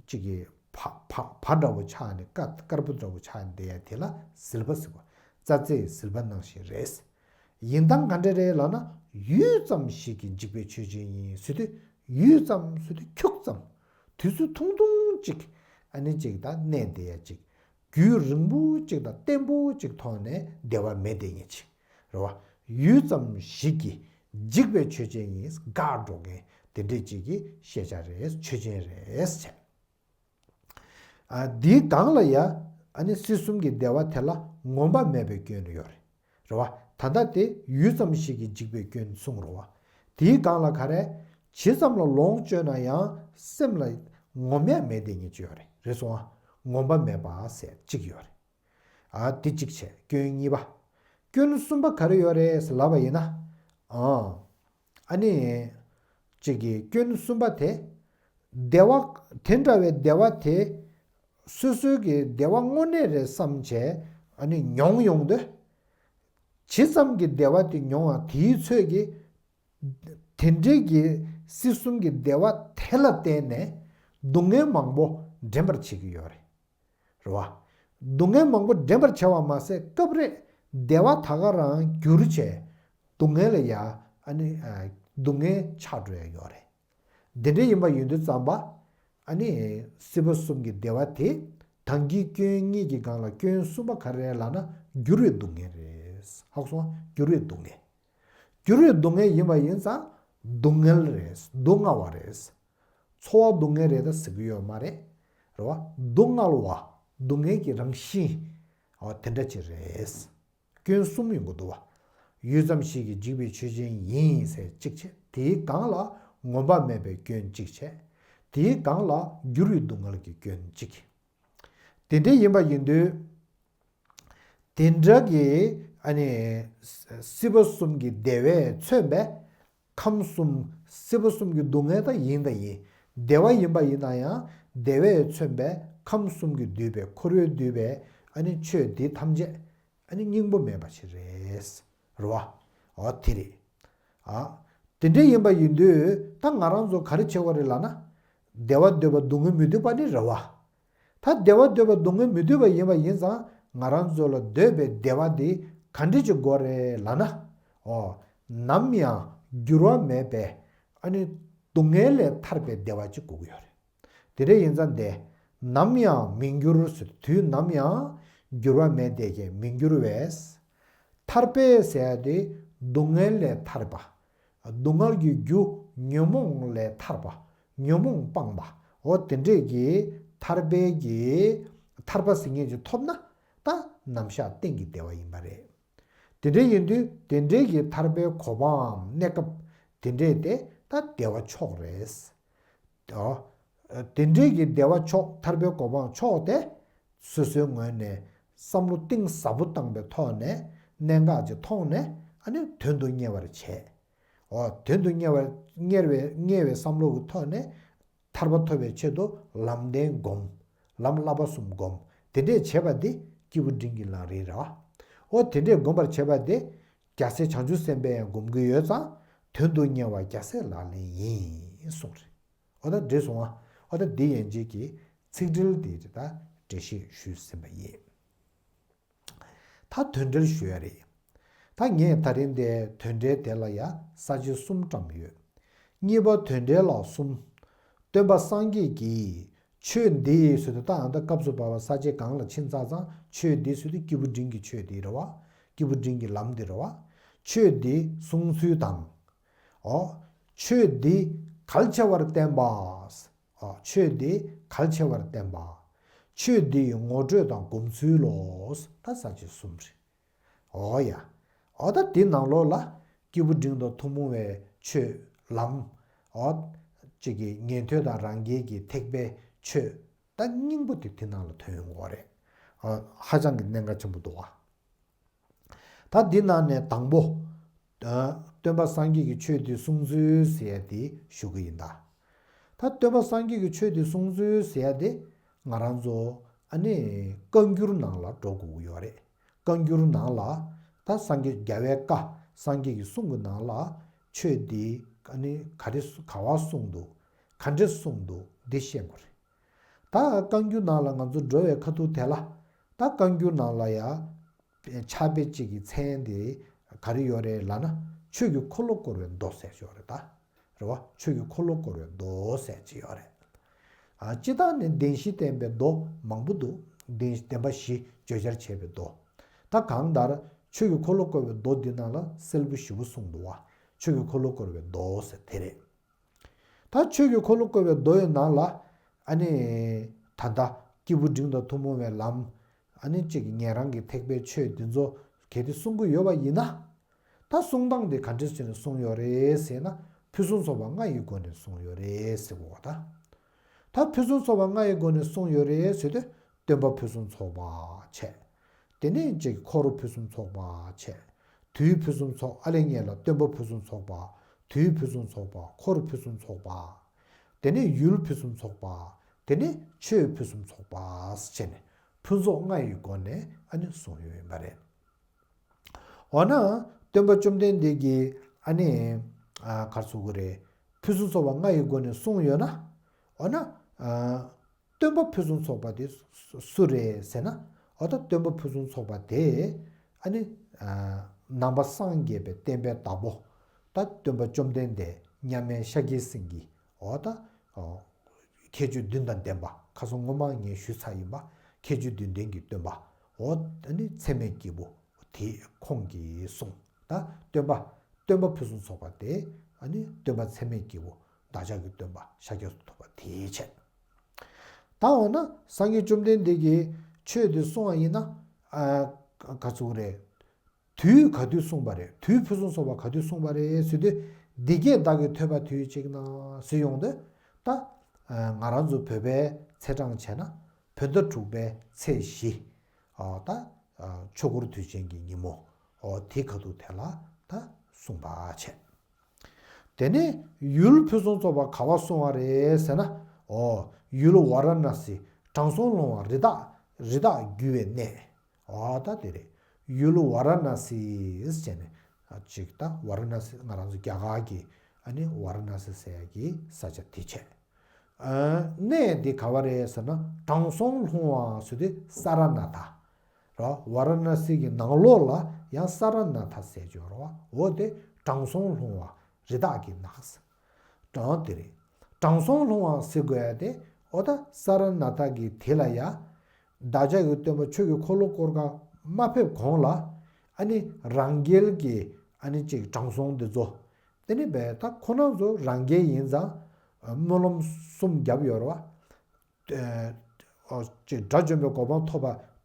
གཅིག་གི་བ་བ་བ་འདྲ་བོ་ཆགས་ནས་དཀར་དཀར་པོ་འདྲ་བོ་ཆགས་ནས་བསྡད་ཡ་དེ་ལ་ཟིལ་པ་ཟེར་བ། རྩྭ་རྩེའི་ཟིལ་པ་ནང་བཞིན་རེད། ཡིན་སྟངས་ག་འདྲ་རེད་ལབ་ན། ཡུད་ཙམ་ཞིག་གིས་འཇིག་པའི་ཆོས་ཅན་ཡིན་ཟེར་དུས། ཡུད་ཙམ་ཟེར་དུས་ཁྱུག་ཙམ། དུས་ཚོད་ཐུང་ཐུང་ཅིག་ཨ་ནི་ཅིག་ད་གནས་བསྡད་ཡ་ཅིག་རྒྱུན་རིང་པོ་ཅིག་དང་བརྟན་པོ་ཅིག་ཐོག་ནས་བདེ་བ་མེད་བསྡད་མཁན་ཅིག་རེད་བ། ཡུད་ཙམ་ཞིག་གིས་འཇིག་པའི་ཆོས་ཅན་ཡིན། འགག་འགྲོ་མཁན་དེ་འདྲས་ཅིག་གི་ཤེས་བྱ་རེད། ཆོས་ཅན་རེད་ཟེར། ཨ་འདིའི་སྒང་ལ་ཡ་ཨ་ནི་སྲིད་གསུམ་གྱི་བདེ་བ་དེ་ལ་ངོམས་པ་མེད་པའི་སྐྱོན་ཡོད་རེད། རེད་བ། ད་ལྟ་དེ་ཡུད་ཙམ་ཞིག་གིས་འཇིག་པའི་སྐྱོན་གསུངས་རེད་བ། དེའི་སྒང་ལ་ག་རེ། ཇི་ཙམ་ལ་ལོངས་སྤྱོད་ན་ཡང་སེམས་ལ་ངོམས་ཡ་མེད་བསྡད་མཁན་ཅིག་ཡོད་རེད། རེད་སོང་ཨ། ངོམས་པ་མེད་པ་ཟེར་གཅིག་ཡོད་རེད། ཨ་དེ་གཅིག་བྱས། སྐྱོན་གཉིས་པ། སྐྱོན་གསུམ་པ་ག་རེ་ཡོད་རེད་ཟེར་ལབ་པ་ཡིན་ན། ཨ། ཨ་ནི། གཅིག་གི་སྐྱོན་གསུམ་པ་དེ། བདེ་བ། དེ་འདྲ་བའི་བདེ་བ་དེ། སོ་སོའི་གི་བདེ་བ་དངོས་གནས་རེད་བསམ་བྱས། ཨ་ནི་མྱོང་ཡོང་དུས། ཇི་ཙམ་གྱི་བདེ་བ་དེ་མྱོང་བ་དེའི་ཚོད་ཀྱིས། དེ་འདྲའི་གི་སྲིད་གསུམ་གྱི་བདེ་བ་དེ་ལ་བརྟེན་ནས་སྡུག་བསྔལ་མང་པོ་འདྲེན་པར་བྱེད་ཀྱི་ཡོད་རེད། རེད་བ། སྡུག་བསྔལ་མང་པོ་འདྲེན་པར་བྱ་བ་མ་ཟད་སྐབས་རེ་བདེ་བ་ད་ག་རང་འགྱུར་བྱས་སྡུག་བསྔལ་ལ་ཡ་ཨ་ནི་སྡུག་བསྔལ་ཆགས་འགྲོ་ཡ་ཡོད་རེད། འདི་འདྲ་ཡིན་པ་ཡིན་དུས་ཙམ་པ། ཨ་ནི་སྲིད་པ་གསུམ་གྱི་བདེ་བ་དེ་དང་གི་སྐྱོན་གཉིས་ཀྱི་སྒང་ལ་སྐྱོན་གསུམ་པ་ག་རེ་རེད་ལབ་ན་འགྱུར་བའི་སྡུག་བསྔལ་རེད། ཧ་གོ་སོང་ང་། འགྱུར་བའི་སྡུག་བསྔལ། འགྱུར་བའི་སྡུག་བསྔལ་ཡིན་པ་ཡིན་ཙང་སྡུག་བསྔལ་རེད། སྡུག་བསྔལ་བ་རེད། ཚོར་བ་སྡུག་བསྔལ་རེད་ད་ཟེར་གྱི་ཡོད་མ་རེད། རེད་བ། སྡུག་བསྔལ་བ། སྡུག་བསྔལ་གྱི་རང་བཞིན། འོ་དེ་འདྲ་ཅིག་རེད། སྐྱོན་གསུམ་ཡོང་གི་འདུག་བ། ཡུད་ཙམ་ཞིག་གིས་འཇིག་པའི་ཆོས་ཅན་ཡིན་ཟེར་གཅིག་བྱས། དེའི་སྒང་ལ་ངོམས་པ་མེད་པའི་སྐྱོན་གཅིག་བྱས། དེའི་སྒང་ལ་འགྱུར་བའི་སྡུག་བསྔལ་གྱི་སྐྱོན་གཅིག་དེ་འདྲ་ཡིན་པ་ཡིན་དུས། དེ་འདྲ་གི་ཨ་ནི་སྲིད་པ་གསུམ་གྱི་བདེ་བས་མཚོན་པའི་ཁམས་གསུམ། སྲིད་པ་གསུམ་གྱི་སྡུག་བསྔལ་ད་ཡིན་ད་ཡིན། བདེ་བ་ཡིན་པ་ཡིན་ན་ཡང་བདེ་བས་མཚོན་པའི་ཁམས་གསུམ་གྱིས་བསྡུས་པའི་འཁོར་བས་བསྡུས་པའི་ཨ་ནི་ཆོས་འདི་ཐམས་ཅད་ཨ་ནི་སྙིང་པོ་མེད་པ་ཞིག་རེད། རེད་བ། འོ་དེ་རེད། ཨ། དེ་འདྲ་ཡིན་པ་ཡིན་དུས་ད་ང་རང་ཚོ་ག་རེ་བྱེད་དགོས་རེད་ལབ་ན། བདེ་བ་འདོད་པ་སྡུག་བསྔལ་མི་འདོད་པ་ནི་རེད་བ། ད་བདེ་བ་འདོད་པ་སྡུག་བསྔལ་མི་འདོད་པ་ཡིན་པ་ཡིན་ཙང་ང་རང་ཚོ་ལ་འདོད་པའི་བདེ་བ་འདི་ག་འདྲ་ཅིག་དགོས་རེད་ལབ་ན། འོ། ནམ་ཡང་འགྱུར་བ་མེད་པའི་ཨ་ནི་སྡུག་བསྔལ་ལས་ཐར་པའི་བདེ་བ་ཅིག་དགོས་ཀྱི་ཡོད་རེད། དེ་འདྲ་ཡིན་ཙང་དེ། ནམ་ཡང་མི་འགྱུར་ཟེར། དུས་ནམ་ཡང་འགྱུར་བ་མེད་དེ་ཀྱང་མི་འགྱུར་བས། ཐར་པའི་ཟེར་ཡ་དེ་སྡུག་བསྔལ་ལས་ཐར་པ། སྡུག་བསྔལ་གྱི་རྒྱུ་ཉོན་མོངས་ལས་ཐར་པ། ཉོན་མོངས་སྤངས་པ། འོ་དེ་འདྲས་ཀྱི་ཐར་པའི་གི་ཐར་པ་ཟེར་མཁན་ཅིག་ཐོབ་ན་ད་ནམ་ཞག་གཏན་གྱི་བདེ་བ་ཡིན་པ་རེད། དེ་འདྲས་ཡིན་དུས་དེ་འདྲས་ཀྱི་ཐར་པའི་གོ་འཕང་གནས་སྐབས་དེ་འདྲས་དེ་ད་བདེ་བ་མཆོག་རེད། ཨོ། དེ་འདྲའི་གི་བདེ་བ་མཆོག་ཐར་པའི་གོ་འཕང་མཆོག་དེ། སོ་སོའི་ངོས་ནས་བསམ་བློ་གཏིང་ཟབ་པོ་བཏང་པའི་ཐོག་ནས་གནད་འགག་ཅིག་མཐོང་ནས་ཨ་ནི་དོན་དུ་གཉེར་བར་བྱེད། ཨོ་དོན་དུ་གཉེར་བར་གཉེར་བའི་གཉེར་བའི་བསམ་བློ་གི་ཐོག་ནས་ཐར་པ་ཐོབ་པའི་ཆེད་དུ་ལམ་བདེན་སྒོམ། ལམ་བསླབ་པ་གསུམ་སྒོམ། དེ་འདྲས་བྱེད་པ་འདི་སྐྱེས་བུ་འབྲིང་གི་ལམ་རིམ་རེད་བ། ཨོ་དེ་འདྲས་སྒོམ་པར་བྱེད་པ་འདི་རྒྱལ་སྲས་བྱང་ཆུབ་སེམས་དཔའ་ཡང་སྒོམ་གྱི་ཡོད་ཙང་དོན་དུ་གཉེར་བ་རྒྱལ་སྲས་ལག་ལེན་ཡིན་གསུངས་རེད། ཨོ་ད་འགྲིག་སོང་ཨ། ཨོ་ད་འདི་ཡན་ཆད་ཀྱི་ཚིག་འགྲེལ་དེ་ད་འགྲེལ་བཤད་ཞུས་ཟིན་པ་ཡིན། ད་དོན་འགྲེལ་ཞུ་ཡ་རེད། ད་ངས་ད་རིང་འདིར་དོན་འགྲེལ་དེ་ལ་ཡ་ས་བཅད་གསུམ་བཀྲམ་ཡོད། གཉིས་པ་དོན་འགྲེལ་ལ་གསུམ། སྟོན་པ་སངས་རྒྱས་ཀྱིས་ཆོས་འདི་ཟེར་དུས་ད་ཨ་ད་སྐབས་སུ་བབ་པ་ས་བཅད་གང་ལ་ཕྱིན་ཚར་ཙང་ཆོས་འདི་ཟེར་དུས་སྐྱེས་བུ་འབྲིང་གི་ཆོས་འདི་རེད་བ། སྐྱེས་བུ་འབྲིང་གི་ལམ་འདི་རེད་བ། ཆོས་འདི་གསུང་ཚུལ་དང་། ཨོ། ཆོས་འདི་གལ་ཆེ་བར་བསྟན་པ། ཨོ། ཆོས་འདི་གལ་ཆེ་བར་བསྟན་པ། ཆོས་འདི་ཡི་ངོ་སྤྲོད་དང་སྒོམ་ཚུལ་ལོ། ད་ས་བཅད་གསུམ་རེད། ཨོ་ཡ། ཨོ་ད་འདི་ནང་ལོགས་ལ་སྐྱེས་བུ་འབྲིང་དང་ཐུན་མོང་བའི་ཆོས་ལམ། ཨོ། གཅིག་གི་ཉན་ཐོས་དང་རང་རྒྱལ་གྱི་ཐེག་པའི་ཆོས། ད་སྙིང་པོ་དེ་དེ་ནང་ལ་ཐོན་ཡོང་གི་རེད། ཨོ། ཧ་ཅང་གི་གནད་འགག་ཆེན་པོ་འདུག་བ། ད་འདི་ནང་ནས་དང་པོ། ཨ། སྟོན་པ་སངས་རྒྱས་ཀྱིས་ཆོས་འདི་གསུངས་ཚུལ་ཟེར་ཡ་དེ་ཞུ་གི་ཡིན་ད། ད་སྟོན་པ་སངས་རྒྱས་ཀྱིས་ཆོས་འདི་གསུངས་ཚུལ་ཟེར་ཡ་དེ་ང་རང་ཚོ་ཨ་ནི་བཀའ་འགྱུར་ནང་ལ་འགྲོ་དགོས་ཀྱི་ཡོད་རེད། བཀའ་འགྱུར་ནང་ལ་ད་སངས་རྒྱས་རྒྱལ་བའི་བཀའ་སངས་རྒྱས་ཀྱི་གསུང་གི་ནང་ལ་ཆོས་འདི་ཨ་ནི་ག་རེ་ག་བ་གསུངས་འདུག་ག་འདྲས་གསུངས་འདུག་འདི་ཤེས་དགོས་རེད། ད་བཀའ་འགྱུར་ནང་ལ་ང་ཚོ་འགྲོ་བའི་ཁ་ཐུག་དེ་ལ་ད་བཀའ་འགྱུར་ནང་ལ་ཡ། ཕྱག་དཔེ་གཅིག་གི་མཚན་དེ་ག་རེ་ཡོད་རེད་ལབ་ན་ཆོས་ཀྱི་འཁོར་ལོ་བསྐོར་བའི་མདོ་ཟེར་ཡོད་རེད་ད། རེད་བ། ཆོས་ཀྱི་འཁོར་ལོ་བསྐོར་བའི་མདོ་ཟེར་གཅིག་ཡོད་རེད། ཨ། སྤྱིར་བཏང་ནི་བདེན་བཞི་བསྟན་པའི་མདོ་མང་པོ་འདུག་བདེན་བདེན་པ་བཞི་བརྗོད་བྱར་བྱས་པའི་མདོ། ད་གང་ལྟར་ཆོས་ཀྱི་འཁོར་ལོ་བསྐོར་བའི་མདོ་འདི་ནང་ལ་གསལ་པོ་ཞེ་པོ་གསུངས་འདུག་བ། ཆོས་ཀྱི་འཁོར་ལོ་བསྐོར་བའི་མདོ་ཟེར་དེ་རེད། ད་ཆོས་ཀྱི་འཁོར་ལོ་བསྐོར་བའི་མདོ་ཡི་ནང་ལ་ཨ་ནི་ད་ལྟ་སྐྱེས་བུ་འབྲིང་དང་ཐུན་མོང་བའི་ལམ། ཨ་ནི་གཅིག་གི་ཉན་རང་གི་ཐེག་པའི་ཆོས་འདི་ཚོ་གལ་ཏེ་གསུང་གི་ཡོད་པ་ཡིན་ན། ད་གསུང་སྟངས་དེ་ག་འདྲས་བྱས་ནས་གསུངས་ཡོད་རེད་ཟེར་ན་ཕུན་སུམ་ཚོགས་པ་ལྔ་ཡི་སྒོ་ནས་གསུངས་ཡོད་རེད་ཟེར་གོ་བ་ད། ད་ཕུན་སུམ་ཚོགས་པ་ལྔ་ཡི་སྒོ་ནས་གསུངས་ཡོད་རེད་ཟེར་དུས་སྟོན་པ་ཕུན་སུམ་ཚོགས་པ་བྱས། དེ་ནས་གཅིག་འཁོར་ཕུན་སུམ་ཚོགས་པ་བྱས། དུས་ཕུན་སུམ་ཚོགས་ཨ་ལས་ངེས་ལ་སྟོན་པ་ཕུན་སུམ་ཚོགས་པ། དུས་ཕུན་སུམ་ཚོགས་པ། འཁོར་ཕུན་སུམ་ཚོགས་པ། དེ་ནས་ཡུལ་ཕུན་སུམ་ཚོགས་པ། དེ་ནས་ཆོས་ཕུན་སུམ་ཚོགས་པ་བྱས་ནས་ཕུན་ཚོགས་ལྔ་ཡི་སྒོ་ནས་ཨ་ནི་གསུངས་ཡོད་ཡིན་པ་རེད། འོ་ན་སྟོན་པ་བཅོམ་ལྡན་འདས་ཀྱིས་ཨ་ནི་ཨ་ག་རེ་ཟེར་དགོས་རེད། ཕུན་སུམ་ཚོགས་པ་ལྔ་ཡི་སྒོ་ནས་གསུངས་ཡོད་ན། འོ་ན་ཨ། སྟོན་པ་ཕུན་སུམ་ཚོགས་པ་དེ་སུ་སུ་རེད་ཟེར་ན། འོ་ད་སྟོན་པ་ཕུན་སུམ་ཚོགས་པ་དེ་ཨ་ནི་ཨ་ནང་པ་སངས་རྒྱས་པའི་བསྟན་པའི་བདག་པོ། ད་སྟོན་པ་བཅོམ་ལྡན་འདས་མཉམ་མེད་ཤཱཀྱའི་སེང་གེ། འོ་ད་ཨོ་ཁྱད་ཆོས་བདུན་དང་ལྡན་པ། ཁ་སང་སྔོན་མ་ངས་ཞུས་ཚར་ཡིན་པ། ཁྱད་ཆོས་བདུན་ལྡན་གྱི་སྟོན་པ། འོ་ཨ་ནི་ཚད་མེད་སྐྱེས་བུ་དེ་ཁོང་གིས་གསུངས། ད་སྟོན་པ་སྟོན་པ་ཕུན་སུམ་ཚོགས་པ་དེ་ཨ་ནི་སྟོན་པ་ཚད་མེད་སྐྱེས་བུ་བདག་ཅག་གི་སྟོན་པ་ཤཱཀྱ་ཐུབ་པ་དེའི་ཆེད། ད་འོ་ན་སངས་རྒྱས་བཅོམ་ལྡན་འདས་ཀྱིས་ཆོས་འདི་གསུངས་པ་ཡིན་ན། ཨ་ག་ཚོད་རེད། དུས་ག་དུས་གསུངས་པ་རེད། དུས་ཕུན་སུམ་ཚོགས་པ་ག་དུས་གསུངས་པ་རེད་ཟེར་དུས། འདི་སྐད་བདག་གིས་ཐོས་པ་དུས་གཅིག་ན་ཟེར་ཡོང་དུས། ད་ང་རང་ཚོ་བོད་པའི་ཚེས་གྲངས་བྱས་ན་བོད་ཟླ་དྲུག་པའི་ཚེས་བཞི། ཨ་ད་ཨ་ཆོས་འཁོར་དུས་ཆེན་གྱི་ཉིན་མོ། འོ་དེ་ག་དུས་དེ་ལ་ད་གསུངས་པ་བྱས། དེ་ནས་ཡུལ་ཕུན་སུམ་ཚོགས་པ་ག་བ་གསུངས་པ་རེད་ཟེར་ན། འོ་ཡུལ་ཝཱ་ར་ཎ་སི་དྲང་སྲོང་ལྷུང་བ་རི་དྭགས་རི་དྭགས་རྒྱུ་བའི་གནས། འོ་ད་དེ་རེད། ཡུལ་ཝཱ་ར་ཎ་སི་ཟེར་ནས་ཅིག་ད་ཝཱ་ར་ཎ་སི་ང་རང་ཚོ་རྒྱ་གར་གྱི་ཨ་ནི་ཝཱ་ར་ཎ་སི་ཟེར་ཡ་གི་ས་ཆ་དེ་བྱས། ཨ་གནས་འདི་ག་བ་རེད་ཟེར་ན་དྲང་སྲོང་ལྷུང་བ་ཟེར་དུས་ས་ར་ནཱ་ཐ། རོ། ཝཱ་ར་ཎ་སི་གི་ནང་ལོགས་ལ་ཡང་ས་ར་ནཱ་ཐ་ཟེར་གྱི་ཡོད་རེད་བ། འོ་དེ་དྲང་སྲོང་ལྷུང་བ་རི་དྭགས་ཀྱི་ནགས། དྲང་དེ་རེད། དྲང་སྲོང་ལྷུང་བ་ཟེར་དགོས་ཡ་དེ་འོ་ད་ས་ར་ནཱ་ཐ་གི་དེ་ལ་ཡ། བདག་ཅག་གི་སྟོན་པ་ཆོས་ཀྱི་འཁོར་ལོ་བསྐོར་ག་མ་ཕེབས་གོང་ལ། ཨ་ནི་རང་རྒྱལ་གྱི་ཨ་ནི་ཅིག་དྲང་སྲོང་དེ་ཚོ། དེ་ནི་བས་ད་ཁོ་རང་ཚོ་རང་རྒྱལ་ཡིན་ཙང་སྨོན་ལམ་གསུམ་བརྒྱབ་ཡོད་རེད་བ། ཨ་ཅིག་དགྲ་བཅོམ་པའི་གོ་འཕང་ཐོབ་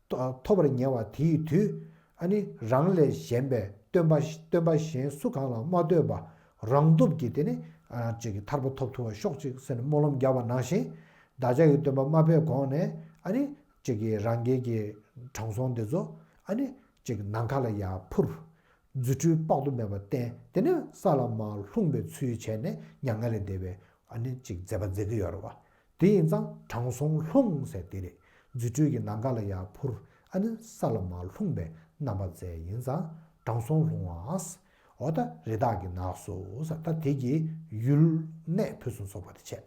པ་ཐོབ་པར་ཉེ་བ་དེ་ཡི་དུས། ཨ་ནི་རང་ལས་གཞན་པའི་སྟོན་པ་སྟོན་པ་གཞན་སུ་གང་ལ་མ་ལྟོས་པ་རང་སྟོབས་ཀྱིས་དེ་ནི་ཨ་ཅིག་ཐར་པ་ཐོབ་ཐུབ་པ་ཤོག་ཅིག་ཟེར་ནས་སྨོན་ལམ་བརྒྱབ་པ་ནང་བཞིན། བདག་ཅག་གི་སྟོན་པ་མ་ཕེབས་གོང་ནས་ཨ་ནི་ཅིག་གི་རང་རྒྱལ་གྱི་དྲང་སྲོང་དེ་ཚོ་ཨ་ནི་ཅིག་ནམ་མཁའ་ལ་ཡར་འཕུར། རྫུ་འཕྲུལ་དཔག་ཏུ་མེད་པ་བསྟན། དེ་ནས་ས་ལ་མར་ལྷུང་བའི་ཚུལ་བྱས་ནས་མྱ་ངན་ལས་འདས་པའི་ཨ་ནི་ཅིག་མཛད་པ་མཛད་ཀྱི་ཡོད་རེད་བ། དེ་ཡིན་ཙང་དྲང་སྲོང་ལྷུང་ཟེར་དེ་རེད། རྫུ་འཕྲུལ་གྱིས་ནམ་མཁའ་ལ་ཡར་འཕུར། ཨ་ནི་ས་ལ་མར་ལྷུང་བའི་རྣམ་པ་མཛད་ཡིན་ཙང་དྲང་སྲོང་ལྷུང་བ། འོ་ད་རི་དྭགས་ཀྱི་ནགས་སུ་ཟེར། ད་དེ་གི་ཡུལ་གནས་ཕུན་སུམ་ཚོགས་པ་དེ་བྱས།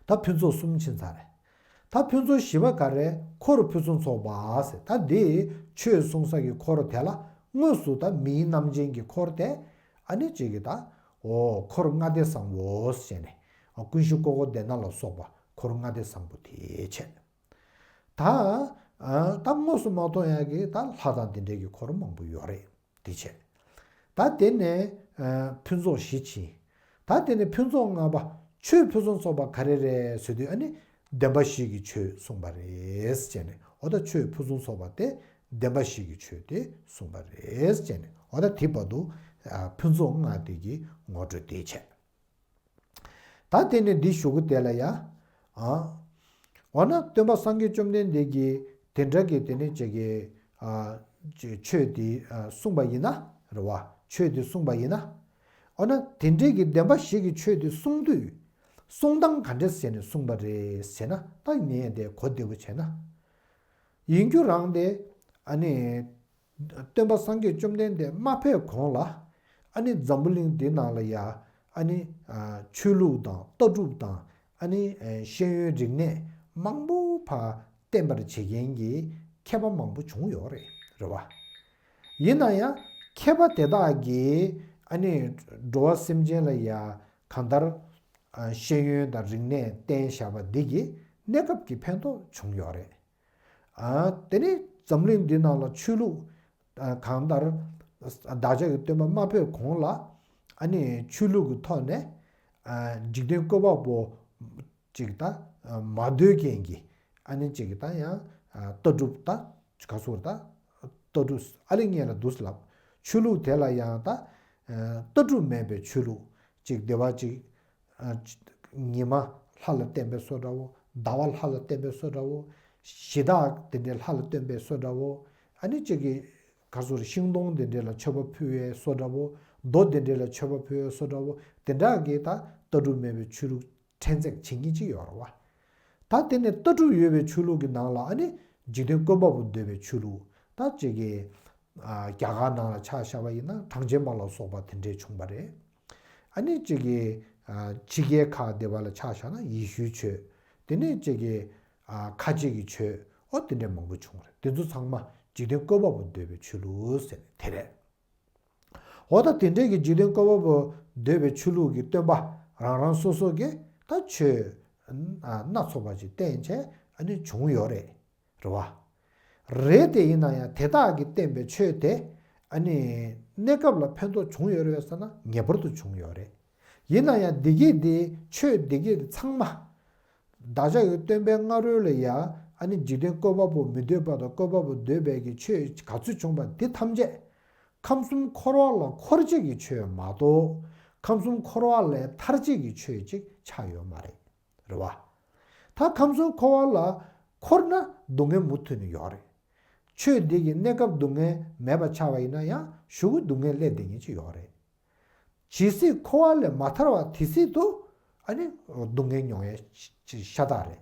ད་ཕུན་ཚོགས་གསུམ་ཕྱིན་ཚར་རེད། ད་ཕུན་ཚོགས་བཞི་པ་ག་རེ། འཁོར་ཕུན་སུམ་ཚོགས་པ་ཟེར། ད་འདི་ཆོས་གསུང་ས་གི་འཁོར་དེ་ལ་དངོས་སུ་ད་མིའི་རྣམ་ཅན་གྱི་འཁོར་དེ་ཨ་ནི་ཅིག་གི་ད་འོ་འཁོར་ལྔ་སྡེ་བཟང་པོ་ཟེར་ནས། ཀུན་གཞི་ཀོ་ཀོ་དེ་ན་ལ་སོགས་པ་འཁོར་ལྔ་སྡེ་བཟང་པོ་དེ་བྱས། ད་ད་དངོས་སུ་མ་མཐོང་ཡག་གི་ད་ལྷ་དང་དེ་འདྲའི་གི་འཁོར་མང་པོ་ཡོད་རེད། དེ་བྱས། ད་དེ་ནས་ཕུན་ཚོགས་བཞི་ཕྱིན། ད་དེ་ནས་ཕུན་ཚོགས་ལྔ་པ། ཆོས་ཕུན་སུམ་ཚོགས་པ་ག་རེ་རེད་ཟེར་དུས་ཨ་ནི་བདེན་པ་བཞི་གི་ཆོས་གསུངས་པ་རེད་ཟེར་ནས། འོ་ད་ཆོས་ཕུན་སུམ་ཚོགས་པ་དེ་བདེན་པ་བཞི་གི་ཆོས་དེ་གསུངས་པ་རེད་ཟེར་ནས། འོ་ད་དེ་བར་དུ་ཕུན་ཚོགས་ལྔ་དེ་གི་ངོ་སྤྲོད་དེ་བྱས། ད་དེ་ནས་འདི་ཞུ་གི་དེ་ལ་ཡ། ཨ། འོ་ན་སྟོན་པ་སངས་རྒྱས་བཅོམ་ལྡན་འདས་ཀྱིས་དེ་འདྲ་གི་དེ་ནས་ཅིག་གི་ཨ་ཅིག་ཆོས་དེ་ཨ་གསུངས་པ་ཡིན་ན་རེད་བ། ཆོས་དེ་གསུངས་པ་ཡིན་ན། འོ་ན་དེ་འདྲའི་གི་བདེན་པ་བཞི་གི་ཆོས་དེ་གསུངས་དུས། གསུང་སྟངས་ག་འདྲས་བྱས་ནས་གསུངས་པ་རེད་ཟེར་ན། ད་ངས་དེ་གོ་བདེ་པོ་བྱས་ན། ཡིན་རྒྱུ་རང་དེ་ཨ་ནི། སྟོན་པ་སངས་རྒྱས་བཅོམ་ལྡན་འདས་མ་ཕེབས་གོང་ལ། ཨ་ནི་འཛམ་བུ་གླིང་འདི་ནང་ལ་ཡ། ཨ་ནི་ཆོས་ལུགས་དང་ལྟ་གྲུབ་དང་། ཨ་ནི་ཤེས་ཡོན་རིག་གནས་མང་པོ་ཕར་བསྟན་པར་བྱེད་མཁན་གྱི་མཁས་པ་མང་པོ་བྱུང་ཡོད་རེད། རེད་བ། ཡིན་ན་ཡང་མཁས་པ་དེ་དག་གིས་ཨ་ནི་འགྲོ་བ་སེམས་ཅན་ལ་ཡ་གང་ལྟར་ཤེས་ཡོན་དང་རིག་གནས་བསྟན་བཞག་པ་འདི་གིས་གནས་སྐབས་ཀྱི་ཕན་ཐོགས་བྱུང་ཡོད་རེད། ཨ། དེ་ནི་འཛམ་གླིང་འདི་ནང་ལ་ཆོས་ལུགས། ཨ། གང་ལྟར། བདག་ཅག་གི་སྟོན་པ་མ་ཕེབས་གོང་ལ། ཨ་ནི་ཆོས་ལུགས་ཀྱི་ཐོག་ནས། ཨ། འཇིག་རྟེན་བཀོད་པ་པོ། ཅིག་ད། ཨ། མ་འདོད་མཁན་གྱི། ཨ་ནི་ཅིག་ད་ཡང་། ཨ། ལྟ་གྲུབ་ད། ག་ཟེར་ད། ལྟ་གྲུབ་ཨ་ལེ་ངན་ལ་འདུག་ལབ། ཆོས་ལུགས་དེ་ལ་ཡང་ད། ཨ། ལྟ་གྲུབ་མེད་པའི་ཆོས་ལུགས། ཅིག་བདེ་བ་ཅིག་ཨ། ཉི་མ་ལྷ་ལ་བརྟེན་པའི་བཟོ་འདྲ་བོ། ཟླ་བ་ལྷ་ལ་བརྟེན་པའི་བཟོ་འདྲ་བོ། གཞི་བདག་དེ་འདྲའི་ལྷ་ལ་བརྟེན་པའི་བཟོ་འདྲ་བོ། ཨ་ནི་ཅིག་གི། ག་ཟེར། ཤིང་སྡོང་དེ་འདྲའི་ལ་མཆོད་པ་ཕུལ་བའི་བཟོ་འདྲ་བོ། རྡོ་དེ་འདྲའི་ལ་མཆོད་པ་ཕུལ་བའི་བཟོ་འདྲ་བོ། དེ་འདྲ་གི་ད་ལྟ་གྲུབ་མེད་པའི་ཆོས་ལུགས་ཕྲན་ཚེགས་བྱེད་མཁན་ཅིག་ཡོད་རེད་བ། ད་དེ་ནས་ལྟ་གྲུབ་ཡོད་པའི་ཆོས་ལུགས་ཀྱི་ནང་ལ་ཨ་ནི་འཇིག་རྟེན་བཀོད་པ་པོ་འདོད་པའི་ཆོས་ལུགས། ད་ཅིག་གི། ཨ། རྒྱ་གར་ནང་ལ་ཆ་བཞག་པ་ཡིན་ན་གངས་ཅན་པ་ལ་སོགས་པ་དེ་འདྲས་བྱུང་བ་རེད། ཨ་ནི་གཅིག་གི། ཨ། ཕྱི་རྒྱལ་ཁག་དེ་བ་ལ་ཆ་བཞག་ན་ཡེ་ཤུའི་ཆོས། དེ་ནས་གཅིག་གི། ཨ། ཁ་ཆེ་གི་ཆོས། ཨོ་དེ་འདྲས་མང་པོ་བྱུང་རེད། དེ་ཚོ་ཚང་མ་འཇིག་རྟེན་བཀོད་པ་པོ་འདོད་པའི་ཆོས་ལུགས་ཟེར་དེ་རེད། འོ་ད་དེ་འདྲས་ཀྱི་འཇིག་རྟེན་བཀོད་པ་པོ་འདོད་པའི་ཆོས་ལུགས་ཀྱི་སྟོན་པ་རང་རང་སོ་སོ་གིས་ད་ཆོས། ཨ། སྣ་ཚོགས་པ་ཅིག་བསྟན་བྱས་ཨ་ནི་བྱུང་ཡོད་རེད། རེད་བ། རེད་དེ་ཡིན་ན་ཡང་དེ་དག་གིས་བསྟན་པའི་ཆོས་དེ་ཨ་ནི་གནས་སྐབས་ལ་ཕན་ཐོགས་བྱུང་ཡོད་རེད་ཟེར་ན་ངེས་པར་དུ་བྱུང་ཡོད་རེད། ཡིན་ན་ཡང་འདི་གས་འདི་ཆོས་འདི་གས་འདི་ཚང་མ། བདག་ཅག་གི་སྟོན་པའི་སྔ་རོལ་ལ་ཡ་ཨ་ནི་འཇིག་རྟེན་བཀོད་པ་པོ་མི་འདོད་པ་དང་བཀོད་པ་པོ་འདོད་པའི་གི་ཆོས་ག་ཚོད་བྱུང་པ་འདི་ཐམས་ཅད་ཁམས་གསུམ་འཁོར་བ་ལ་འཁོར་བྱེད་ཀྱི་ཆོས་མ་གཏོགས་ཁམས་གསུམ་འཁོར་བ་ལས་ཐར་བྱེད་ཀྱི་ཆོས་ཅིག་ཆགས་ཡོད་མ་རེད། རེད་བ། ད་ཁམས་གསུམ་འཁོར་བ་ལ་འཁོར་ན་སྡུག་བསྔལ་མུ་མཐུད་ནས་ཡོད་རེད། ཆོས་འདི་གི་གནས་སྐབས་སྡུག་བསྔལ་མེད་པ་ཆགས་པ་ཡིན་ན་ཡང་གཞུག་གུ་སྡུག་བསྔལ་སླེབས་བསྡད་མཁན་ཅིག་ཡོད་རེད། ཇི་སྲིད་འཁོར་བ་ལས་མ་ཐར་བ་དེ་སྲིད་དུ་ཨ་ནི་སྡུག་བསྔལ་མྱོང་ཡས་ཤ་སྟག་རེད།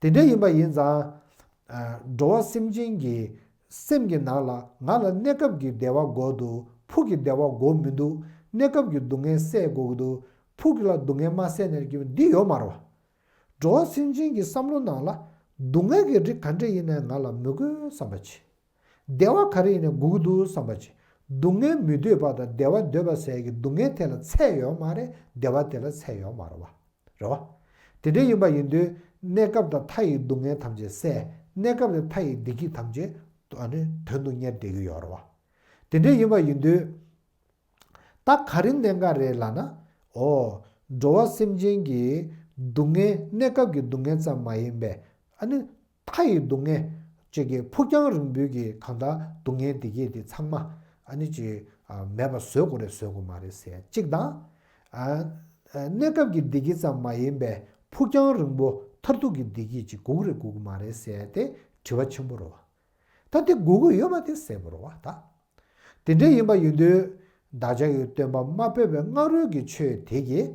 དེ་འདྲ་ཡིན་པ་ཡིན་ཙང་། འགྲོ་བ་སེམས་ཅན་གྱི་སེམས་ཀྱི་ནང་ལ་ང་ལ་གནས་སྐབས་ཀྱི་བདེ་བ་དགོས་འདུག་ཕུགས་ཀྱི་བདེ་བ་དགོས་མི་འདུག་གནས་སྐབས་ཀྱི་སྡུག་བསྔལ་སེལ་དགོས་ཀྱི་འདུག་ཕུགས་ཀྱི་ལ་སྡུག་བསྔལ་མ་སེལ་ནས་ཀྱི་འདི་ཡོད་མ་རེད་བ། འགྲོ་བ་སེམས་ཅན་གྱི་བསམ་བློ་ནང་ལ་སྡུག་བསྔལ་གྱི་རིགས་ག་འདྲ་ཡིན་ནའི་ང་ལ་མི་དགོས་བསམ་པ་བྱེད། བདེ་བ་ག་རེ་ཡིན་ནའི་དགོས་ཀྱི་འདུག་བསམ་པ་བྱེད། སྡུག་བསྔལ་མི་འདོད་པ་དང་བདེ་བ་འདོད་པ་ཟེར་གྱི་སྡུག་བསྔལ་དེ་ལ་ཚད་ཡོད་མ་རེད། བདེ་བ་དེ་ལ་ཚད་ཡོད་མ་རེད་བ། རེད་བ། དེ་འདྲ་ཡིན་པ་ཡིན་དུས་གནས་སྐབས་དང་མཐའ་ཡི་སྡུག་བསྔལ་ཐམས་ཅད་བསལ། གནས་སྐབས་དང་མཐའ་ཡི་བདེ་སྐྱིད་ཐམས་ཅད་ཨ་ནི་དོན་དུ་གཉེར་བསྡད་ཀྱི་ཡོད་རེད་བ། དེ་འདྲ་ཡིན་པ་ཡིན་དུས། ད་ག་རེ་གནད་འགག་རེད་ལབ་ན། འོ། འགྲོ་བ་སེམས་ཅན་གྱི་སྡུག་བསྔལ། གནས་སྐབས་ཀྱི་སྡུག་བསྔལ་ཙམ་མ་ཡིན་པའི། ཨ་ནི། མཐའ་ཡི་སྡུག་བསྔལ། ཅིག་གི་ཕུགས་རྒྱང་རིང་པོའི་གི་གང་ལྟར་སྡུག་བསྔལ་འདི་གས་དེ་ཚང་མ། ཨ་ནི་ཅིག་ཨ། མེད་པ་བཟོ་དགོས་རེད་བཟོ་དགོས་མ་རེད་ཟེར་གཅིག་དང་། ཨ། གནས་སྐབས་ཀྱི་བདེ་སྐྱིད་ཙམ་མ་ཡིན་པའི་ཕུགས་རྒྱང་རིང་པོ་མཐར་ཐུག་གི་བདེ་སྐྱིད་ཅིག་དགོས་ཀྱི་རེད་དགོས་ཀྱི་མ་རེད་ཟེར་ཏེ་དྲི་བ་ཆེན་པོ་རེད་བ། ད་དེ་དགོས་ཀྱི་ཡོད་མ་དེ་ཟེར་བ་རེད་བ་ད། དེ་འདྲ་ཡིན་པ་ཡིན་དུས། བདག་ཅག་གི་སྟོན་པ་མ་སྤེལ་བའི་སྔ་རོལ་གྱི་ཆོས་དེ་གིས།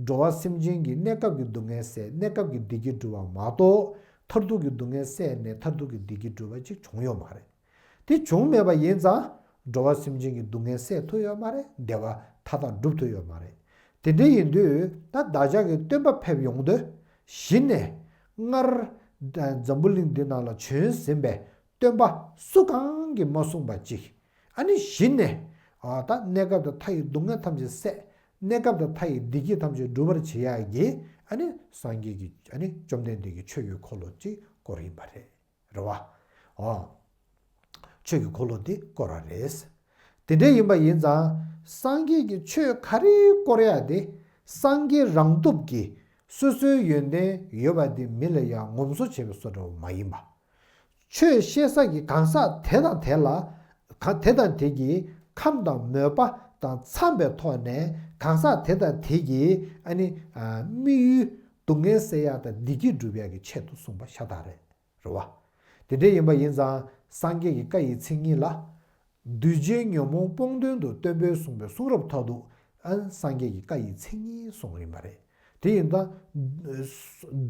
འགྲོ་བ་སེམས་ཅན་གྱི་གནས་སྐབས་ཀྱི་སྡུག་བསྔལ་སེལ། གནས་སྐབས་ཀྱི་བདེ་སྐྱིད་སྒྲུབ་པ་མ་གཏོགས། མཐར་ཐུག་གི་སྡུག་བསྔལ་སེལ་ནས་མཐར་ཐུག་གི་བདེ་སྐྱིད་སྒྲུབ་པ་ཅིག་བྱུང་ཡོད་མ་རེད། དེ་བྱུང་མེད་པ་ཡིན་ཙང་། འགྲོ་བ་སེམས་ཅན་གྱི་སྡུག་བསྔལ་སེལ་ཐུབ་ཡོད་མ་རེད། བདེ་བ་མཐའ་དག་སྒྲུབ་ཐུབ་ཡོད་མ་རེད། དེ་འདྲ་ཡིན་དུས་ད་བདག་ཅག་གི་སྟོན་པ་ཕེབས་ཡོང་དུས། གཞི་ནས་སྔར་འཛམ་བུ་གླིང་འདི་ནང་ལ་བྱོན་ཟིན་པའི་སྟོན་པ་སུ་གང་གིས་མ་གསུངས་པ་ཅིག་ཨ་ནི་གཞི་ནས། ཨ། ད་གནས་སྐབས་དང་མཐའ་ཡི་སྡུག་བསྔལ་ཐམས་ཅད་སེལ། གནས་སྐབས་དང་མཐའ་ཡི་བདེ་སྐྱིད་ཐམས་ཅད་སྒྲུབ་པར་བྱེད་ཡག་གི། ཨ་ནི་སངས་རྒྱས་ཀྱི། ཨ་ནི་བཅོམ་ལྡན་འདས་ཀྱི་ཆོས་ཀྱི་འཁོར་ལོ་ཅིག་བསྐོར་ཡིན་པ་རེད། རེད་བ། ཨོ། ཆོས་ཀྱི་འཁོར་ལོ་འདི་བསྐོར་བ་རེད། དེ་འདྲ་ཡིན་པ་ཡིན་ཙང་། སངས་རྒྱས་ཀྱི་ཆོས་ག་རེ་བསྐོར་ཡག་དེ། སངས་རྒྱས་རང་སྟོབས་ཀྱིས་སོ་སོའི་ཡོན་ཏན་ཡོད་པ་དེ་མི་ལ་ཡང་ངོམ་སོ་བྱེད་པའི་བཟོ་འདྲ་བ་མ་ཡིན་པ། ཆོས་བཤད་ས་ཀྱི་གང་ཟག་དེ་དང་དེ་ལ། ག་དེ་དང་དེ་གིས་ཁམས་དང་མོས་པ་དང་འཚམས་པའི་ཐོག་ནས། གང་ཟག་དེ་དང་དེ་གིས། ཨ་ནི། ཨ། དམིགས་ཡུལ་སྡུག་བསྔལ་སེལ་ཡག་དང་བདེ་སྐྱིད་སྒྲུབ་ཡག་གི་ཆེད་དུ་གསུངས་པ་ཤ་སྟག་རེད། རེད་བ། དེ་འདྲ་ཡིན་པ་ཡིན་ཙང་། སངས་རྒྱས་ཀྱི་བཀའ་ཡི་མཚན་ཉིད་ལ། གདུལ་བྱའི་ཉོན་མོངས་སྤོང་དོན་དུ། སྟོན་པས་གསུངས་པའི་གསུང་རབ་མཐར་ཐུག་ཨ། སངས་རྒྱས་ཀྱི་བཀའ་ཡི་མཚན་ཉིད་གསུངས་ཡིན་པ་རེད། དེ་ཡིན་ཙང་།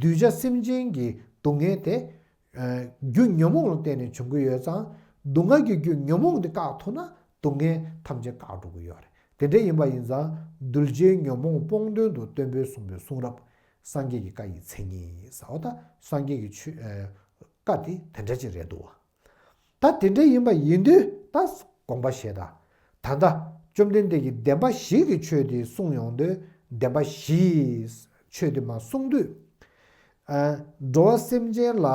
གདུལ་བྱ་སེམས་ཅན་གྱི་སྡུག་བསྔལ་དེ། ཨ། རྒྱུ་ཉོན་མོངས་ལ་བརྟེན་ནས་བྱུང་གི་ཡོད་ཙང་། སྡུག་བསྔལ་གྱི་རྒྱུ་ཉོན་མོངས་དེ་བཀག་ཐུབ་ན། སྡུག་བསྔལ་ཐམས་ཅད་བཀག་འགྲོ་གི་ཡོད་རེད། དེ་འདྲ་ཡིན་པ་ཡིན་ཙང་། གདུལ་བྱའི་ཉོན་མོངས་སྤོང་དོན་དུ། སྟོན་པས་གསུངས་པའི་གསུང་རབ། སངས་རྒྱས་ཀྱི་བཀའ་ཡི་མཚན་ཉིད་ཟེར་བ་དང་། སངས་རྒྱས་ཀྱི་ཆོས། ཨ། བཀའ་དེ་དེ་འདྲ་ཅིག་རེད་འདུག་བ། ད་དེ་འདྲ་ཡིན་པ་ཡིན་དུས། ད་དགོངས་པ་བཞེས་དང་། ད་ལྟ་བཅོམ་ལྡན་འདས་ཀྱིས་བདེན་པ་བཞི་གི་ཆོས་དེ་གསུངས་ཡོང་དུས། བདེན་པ་བཞིའི་ཆོས་དེ་མར་གསུངས་དུས། ཨ། འགྲོ་བ་སེམས་ཅན་ལ།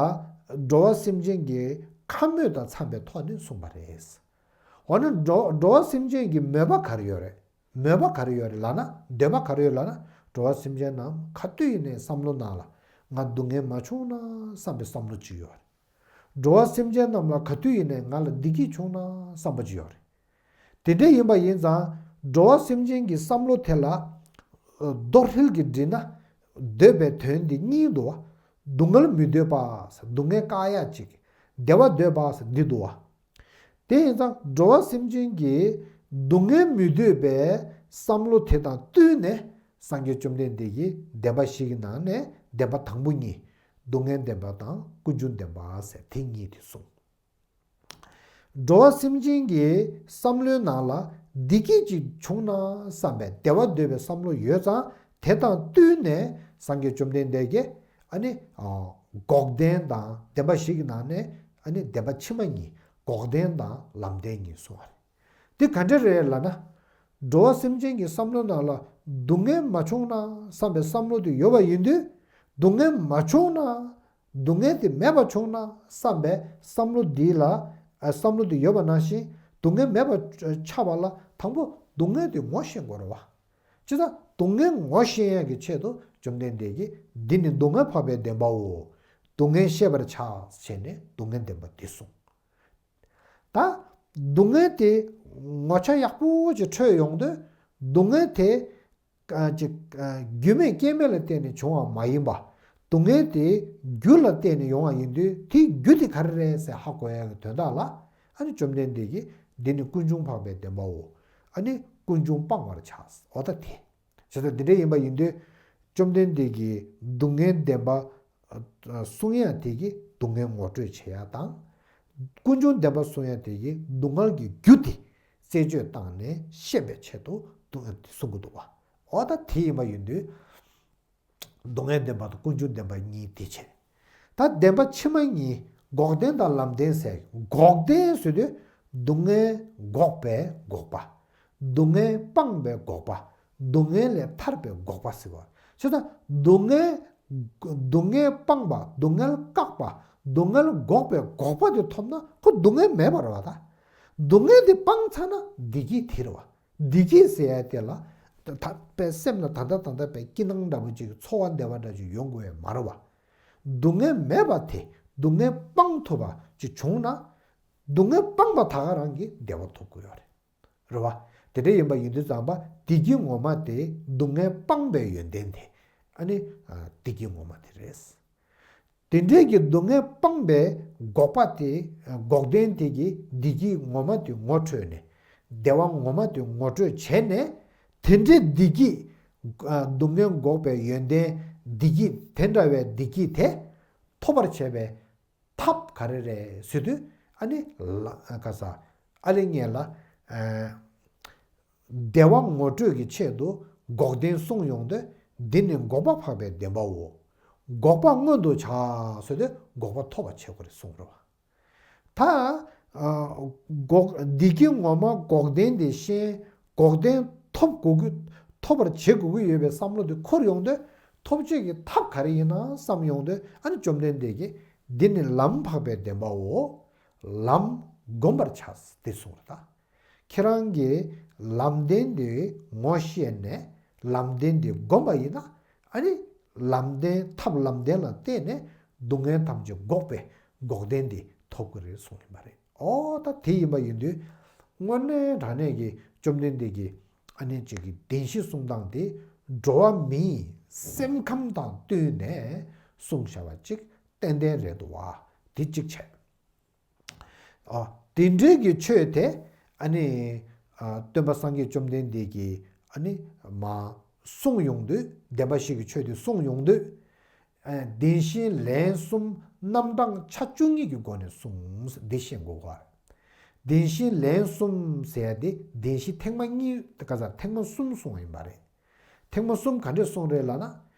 འགྲོ་བ་སེམས་ཅན་གྱི་ཁམས་མོས་དང་འཚམས་པའི་ཐོག་ནས་གསུངས་པ་རེད། འོ་ན་འགྲོ་འགྲོ་བ་སེམས་ཅན་གྱི་མོས་པ་ག་རེ་ཡོད་རེད། མོས་པ་ག་རེ་ཡོད་རེད་ལབ་ན། འདོད་པ་ག་རེ་ཡོད་ལབ་ན། འགྲོ་བ་སེམས་ཅན་རྣམས་ག་དུས་ཡིན་ནའི་བསམ་བློ་ནང་ལ། ང་སྡུག་བསྔལ་མ་བྱུང་ན་བསམ་པའི་བསམ་བློ་གཅིག་ཡོད་རེད། འགྲོ་བ་སེམས་ཅན་རྣམས་ལ་ག་དུས་ཡིན་ནའི་ང་ལ་བདེ་སྐྱིད་བྱུང་ན་བསམ་པ་གཅིག་ཡོད་རེད། དེ་འདྲ་ཡིན་པ་ཡིན་ཙང་། འགྲོ་བ་སེམས་ཅན་གྱི་བསམ་བློ་དེ་ལ། ཨ། རྡོ་ཧྲིལ་གྱིས་བསྒྲིལ་ན། འདོད་པའི་དོན་དེ་གཉིས་འདུག་བ། སྡུག་བསྔལ་མི་འདོད་པ་ཟེར། སྡུག་བསྔལ་བཀག་ཡག་ཅིག་བདེ་བ་འདོད་པ་ཟེར་འདི་འདུག་བ། དེ་ཡིན་ཙང་འགྲོ་བ་སེམས་ཅན་གྱི་སྡུག་བསྔལ་མི་འདོད་པའི་བསམ་བློ་དེ་དང་བསྟུན་ནས། སངས་རྒྱས་བཅོམ་ལྡན་འདས་ཀྱིས་བདེན་པ་བཞི་གི་ནང་ནས་བདེན་པ་དང་པོ་གཉིས། སྡུག་བསྔལ་བདེན་པ་དང་ཀུན་འབྱུང་བདེན་པ་ཟེར་དེ་གཉིས་དེ་གསུངས། འགྲོ་བ་སེམས་ཅན་གྱི་བསམ་བློའི་ནང་ལ་བདེ་སྐྱིད་ཅིག་བྱུང་ན་བསམ་པའི་བདེ་བ་འདོད་པའི་བསམ་བློ་ཡོད་ཙང་། དེ་དང་བསྟུན་ནས་སངས་རྒྱས་བཅོམ་ལྡན་འདས་ཀྱིས། ཨ་ནི། ཨ། འགོག་བདེན་དང་བདེན་པ་བཞི་གི་ནང་ནས། ཨ་ནི་བདེན་པ་ཕྱི་མ་གཉིས། འགོག་བདེན་དང་ལམ་བདེན་གཉིས་གསུངས་པ་རེད། དེ་ག་འདྲ་རེད་ལབ་ན། འགྲོ་བ་སེམས་ཅན་གྱི་བསམ་བློ་ནང་ལ་སྡུག་བསྔལ་མ་བྱུང་ན་བསམ་པའི་བསམ་བློ་དེ་ཡོད་པ་ཡིན་དུས། སྡུག་བསྔལ་མ་བྱུང་ན། སྡུག་བསྔལ་དེ་མེད་པ་བྱུང་ན་བསམ་པའི་བསམ་བློ་འདི་ལ། ཨ། བསམ་བློ་འདི་ཡོད་པ་ནང་བཞིན། སྡུག་བསྔལ་མེད་པ་ཆགས་པ་ལ་དང་པོ་སྡུག་བསྔལ་དེ་ངོ་ཤེས་དགོས་རེད་བ། བྱས་ཙང་སྡུག་བསྔལ་ངོ་ཤེས་ཡག་གི་ཆེད་དུ་བཅོམ་ལྡན་འདས་ཀྱིས། འདི་ནི་སྡུག་བསྔལ་འཕགས་པའི་བདེན་པའོ། སྡུག་བསྔལ་ཤེས་པར་བྱ། ཟེར་ནས་སྡུག་བསྔལ་བདེན་པ་འདི་གསུངས། ད་སྡུག་བསྔལ་དེ་ངོ་ཆ་ཡག་པོ་ཅིག་འཕྲོད་ཡོང་དུས། སྡུག་བསྔལ་དེ། ཨ། ཅིག་ཨ། རྒྱུ་མེད་རྐྱེན་མེད་ལ་བརྟེན་ནས་བྱུང་བ་མ་ཡིན་པ། སྡུག་བསྔལ་དེ་རྒྱུ་ལ་བརྟེན་ནས་ཡོང་བ་ཡིན་དུས། དེའི་རྒྱུ་དེ་ག་རེ་རེད་ཟེར་ཧ་གོ་ཡག་གི་དོན་དག་ལ། ཨ་ནི་བཅོམ་ལྡན་འདས་ཀྱིས། འདི་ནི་ཀུན་འབྱུང་འཕགས་པའི་བདེན་པའོ། ཨ་ནི་ཀུན་འབྱུང་སྤང་བར་བྱ། འོ་ད་དེ། བྱས་ཙང་འདི་འདྲ་ཡིན་པ་ཡིན་དུས། བཅོམ་ལྡན་འདས་ཀྱིས་སྡུག་བསྔལ་བདེན་པ་གསུང་ཡག་དེ་གིས་སྡུག་བསྔལ་ངོ་སྤྲོད་བྱེད་ཡག་དང་། ཀུན་འབྱུང་བདེན་པ་གསུང་ཡག་དེ་གིས་སྡུག་བསྔལ་གྱི་རྒྱུ་དེ་རྩད་གཅོད་བཏང་ནས་ཤེས་པའི་ཆེད་དུ་སྡུག་བསྔལ་དེ་གསུང་གི་འདུག་བ། འོ་ད་དེ་ཡིན་པ་ཡིན་དུས། སྡུག་བསྔལ་བདེན་པ་དང་ཀུན་འབྱུང་བདེན་པ་གཉིས་དེ་བྱས། ད་བདེན་པ་ཕྱི་མ་གཉིས། འགོག་བདེན་དང་ལམ་བདེན་ཟེར། འགོག་བདེན་ཟེར་དུས་སྡུག་བསྔལ་འགོག་པའི་འགོག་པ། སྡུག་བསྔལ་སྤངས་པའི་འགོག་པ། སྡུག་བསྔལ་ལས་ཐར་པའི་འགོག་པ་ཟེར་བ། བྱས་ཙང་སྡུག་བསྔལ། སྡུག་བསྔལ་སྤངས་པ། སྡུག་བསྔལ་བཀག་པ། སྡུག་བསྔལ་འགོག་པའི་འགོག་པ་དེ་ཐོབ་ན་ཁོ་སྡུག་བསྔལ་མེད་པ་རེད་བ་ད། སྡུག་བསྔལ་དེ་སྤངས་ཚར་ན་བདེ་སྐྱིད་དེ་རེད་བ། བདེ་སྐྱིད་ཟེར་ཡ་དེ་ལ་ད་ད་པའི་སེམས་ལ་ད་ལྟ་ད་ལྟ་པའི་སྐྱིད་སྣང་འདྲ་པོ་ཅིག་ཚོར་བ་བདེ་བ་འདྲ་ཅིག་ཡོང་དགོས་ཡ་མ་རེད་བ། སྡུག་བསྔལ་མེད་པ་དེ་སྡུག་བསྔལ་སྤང་ཐུབ་པ་ཅིག་བྱུང་ན། སྡུག་བསྔལ་སྤངས་པ་ད་ག་རང་གིས་བདེ་བ་ཐོབ་དགོས་ཡོད་རེད། རེད་བ། དེ་འདྲ་ཡིན་པ་ཡིན་དུས་ཙམ་པ་བདེ་སྐྱིད་ངོ་མ་དེ་སྡུག་བསྔལ་སྤངས་པའི་ཡོན་ཏན་དེ། ཨ་ནི་བདེ་སྐྱིད་ངོ་མ་དེ་རེད། དེ་འདྲའི་གི་སྡུག་བསྔལ་སྤངས་པའི་འགོག་པ་དེ། འགོག་བདེན་དེ་གི་བདེ་སྐྱིད་ངོ་མ་དེ་ངོ་འཕྲོད་ནས། བདེ་བ་ངོ་མ་དེ་ངོ་འཕྲོད་བྱས་ནས། དེ་འདྲའི་བདེ་སྐྱིད། སྡུག་བསྔལ་འགོག་པའི་ཡོན་ཏན་བདེ་སྐྱིད་དེ་འདྲ་བའི་བདེ་སྐྱིད་དེ་ཐོབ་པར་བྱེད་པའི་ཐབས་ག་རེ་རེད་ཟེར་དུས། ཨ་ནི་ལ་ག་ས་ཨ་ལེ་ངས་ལ་བདེ་བ་ངོ་སྤྲོད་ཀྱི་ཆེད་དུ་འགོག་བདེན་གསུངས་ཡོང་དུས། འདི་ནི་འགོག་པ་འཕགས་པའི་བདེན་པའོ། འགོག་པ་མངོན་དུ་བྱ་ཟེར་དུས་འགོག་པ་ཐོབ་པ་བྱེད་དགོས་རེད་གསུངས་རེད་བ། ད་འགོག་བདེ་སྐྱིད་ངོ་མ་འགོག་བདེན་དེ་ཤེས། འགོག་བདེན་ཐོབ་དགོས་ཀྱི། ཐོབ་པར་བྱེད་དགོས་ཀྱི་ཡོད་པའི་བསམ་བློ་དེ་འཁོར་ཡོང་དུས། ཐོབ་བྱེད་ཀྱི་ཐབས་ག་རེ་ཡིན་ན་བསམ་ཡོང་དུས། ཨ་ནི་བཅོམ་ལྡན་འདས་ཀྱིས་འདི་ནི་ལམ་འཕགས་པའི་བདེན་པའོ། ལམ་བསྒོམ་པར་བྱ་སྟེ་གསུངས་རེད་ད། ཁྱེད་རང་གིས་ལམ་བདེན་དེ་ངོ་ཤེས་ནས། ལམ་བདེན་དེ་བསྒོམ་པ་ཡིན་ན། ཨ་ནི་ལམ་བདེན་ཐབས་ལམ་བདེན་ལ་བརྟེན་ནས་སྡུག་བསྔལ་ཐམས་ཅད་འགོག་པའི་འགོག་བདེན་དེ་ཐོབ་ཀྱི་རེད་གསུངས་ཡིན་པ་རེད། ཨོ་ད་དེ་ཡིན་པ་ཡིན་དུས། དངོས་གནས་དྲང་གནས་ཀྱི་བཅོམ་ལྡན་འདས་ཀྱིས་ཨ་ནི་ཅིག་གི་བདེན་བཞི་གསུང་སྟངས་དེ་འགྲོ་བ་མིའི་སེམས་ཁམས་དང་བསྟུན་ནས་གསུངས་བཞག་པ་ཅིག་ཏན་ཏན་རེད་འདུག་བ། དེ་གཅིག་བྱས། ཨ། དེ་འདྲའི་གི་ཆོས་དེ། ཨ་ནི། ཨ། སྟོན་པ་སངས་རྒྱས་བཅོམ་ལྡན་འདས་ཀྱིས། ཨ་ནི། མ། གསུངས་ཡོང་དུས། བདེན་པ་བཞི་གི་ཆོས་དེ་གསུངས་ཡོང་དུས། ཨ། བདེན་བཞིའི་ལན་གསུམ་རྣམ་གྲངས་ཆ་བཅུ་གཉིས་ཀྱི་སྒོ་ནས་གསུངས། འདི་ཤེས་དགོས་པ། བདེན་བཞིའི་ལན་གསུམ་ཟེར་ཡ་དེ་བདེན་བཞི་ཐེངས་མ་གཉིས་ག་ས་ཐེངས་མ་གསུམ་གསུངས་ཡིན་པ་རེད། ཐེངས་མ་གསུམ་ག་འདྲས་གསུངས་རེད་ལབ་ན།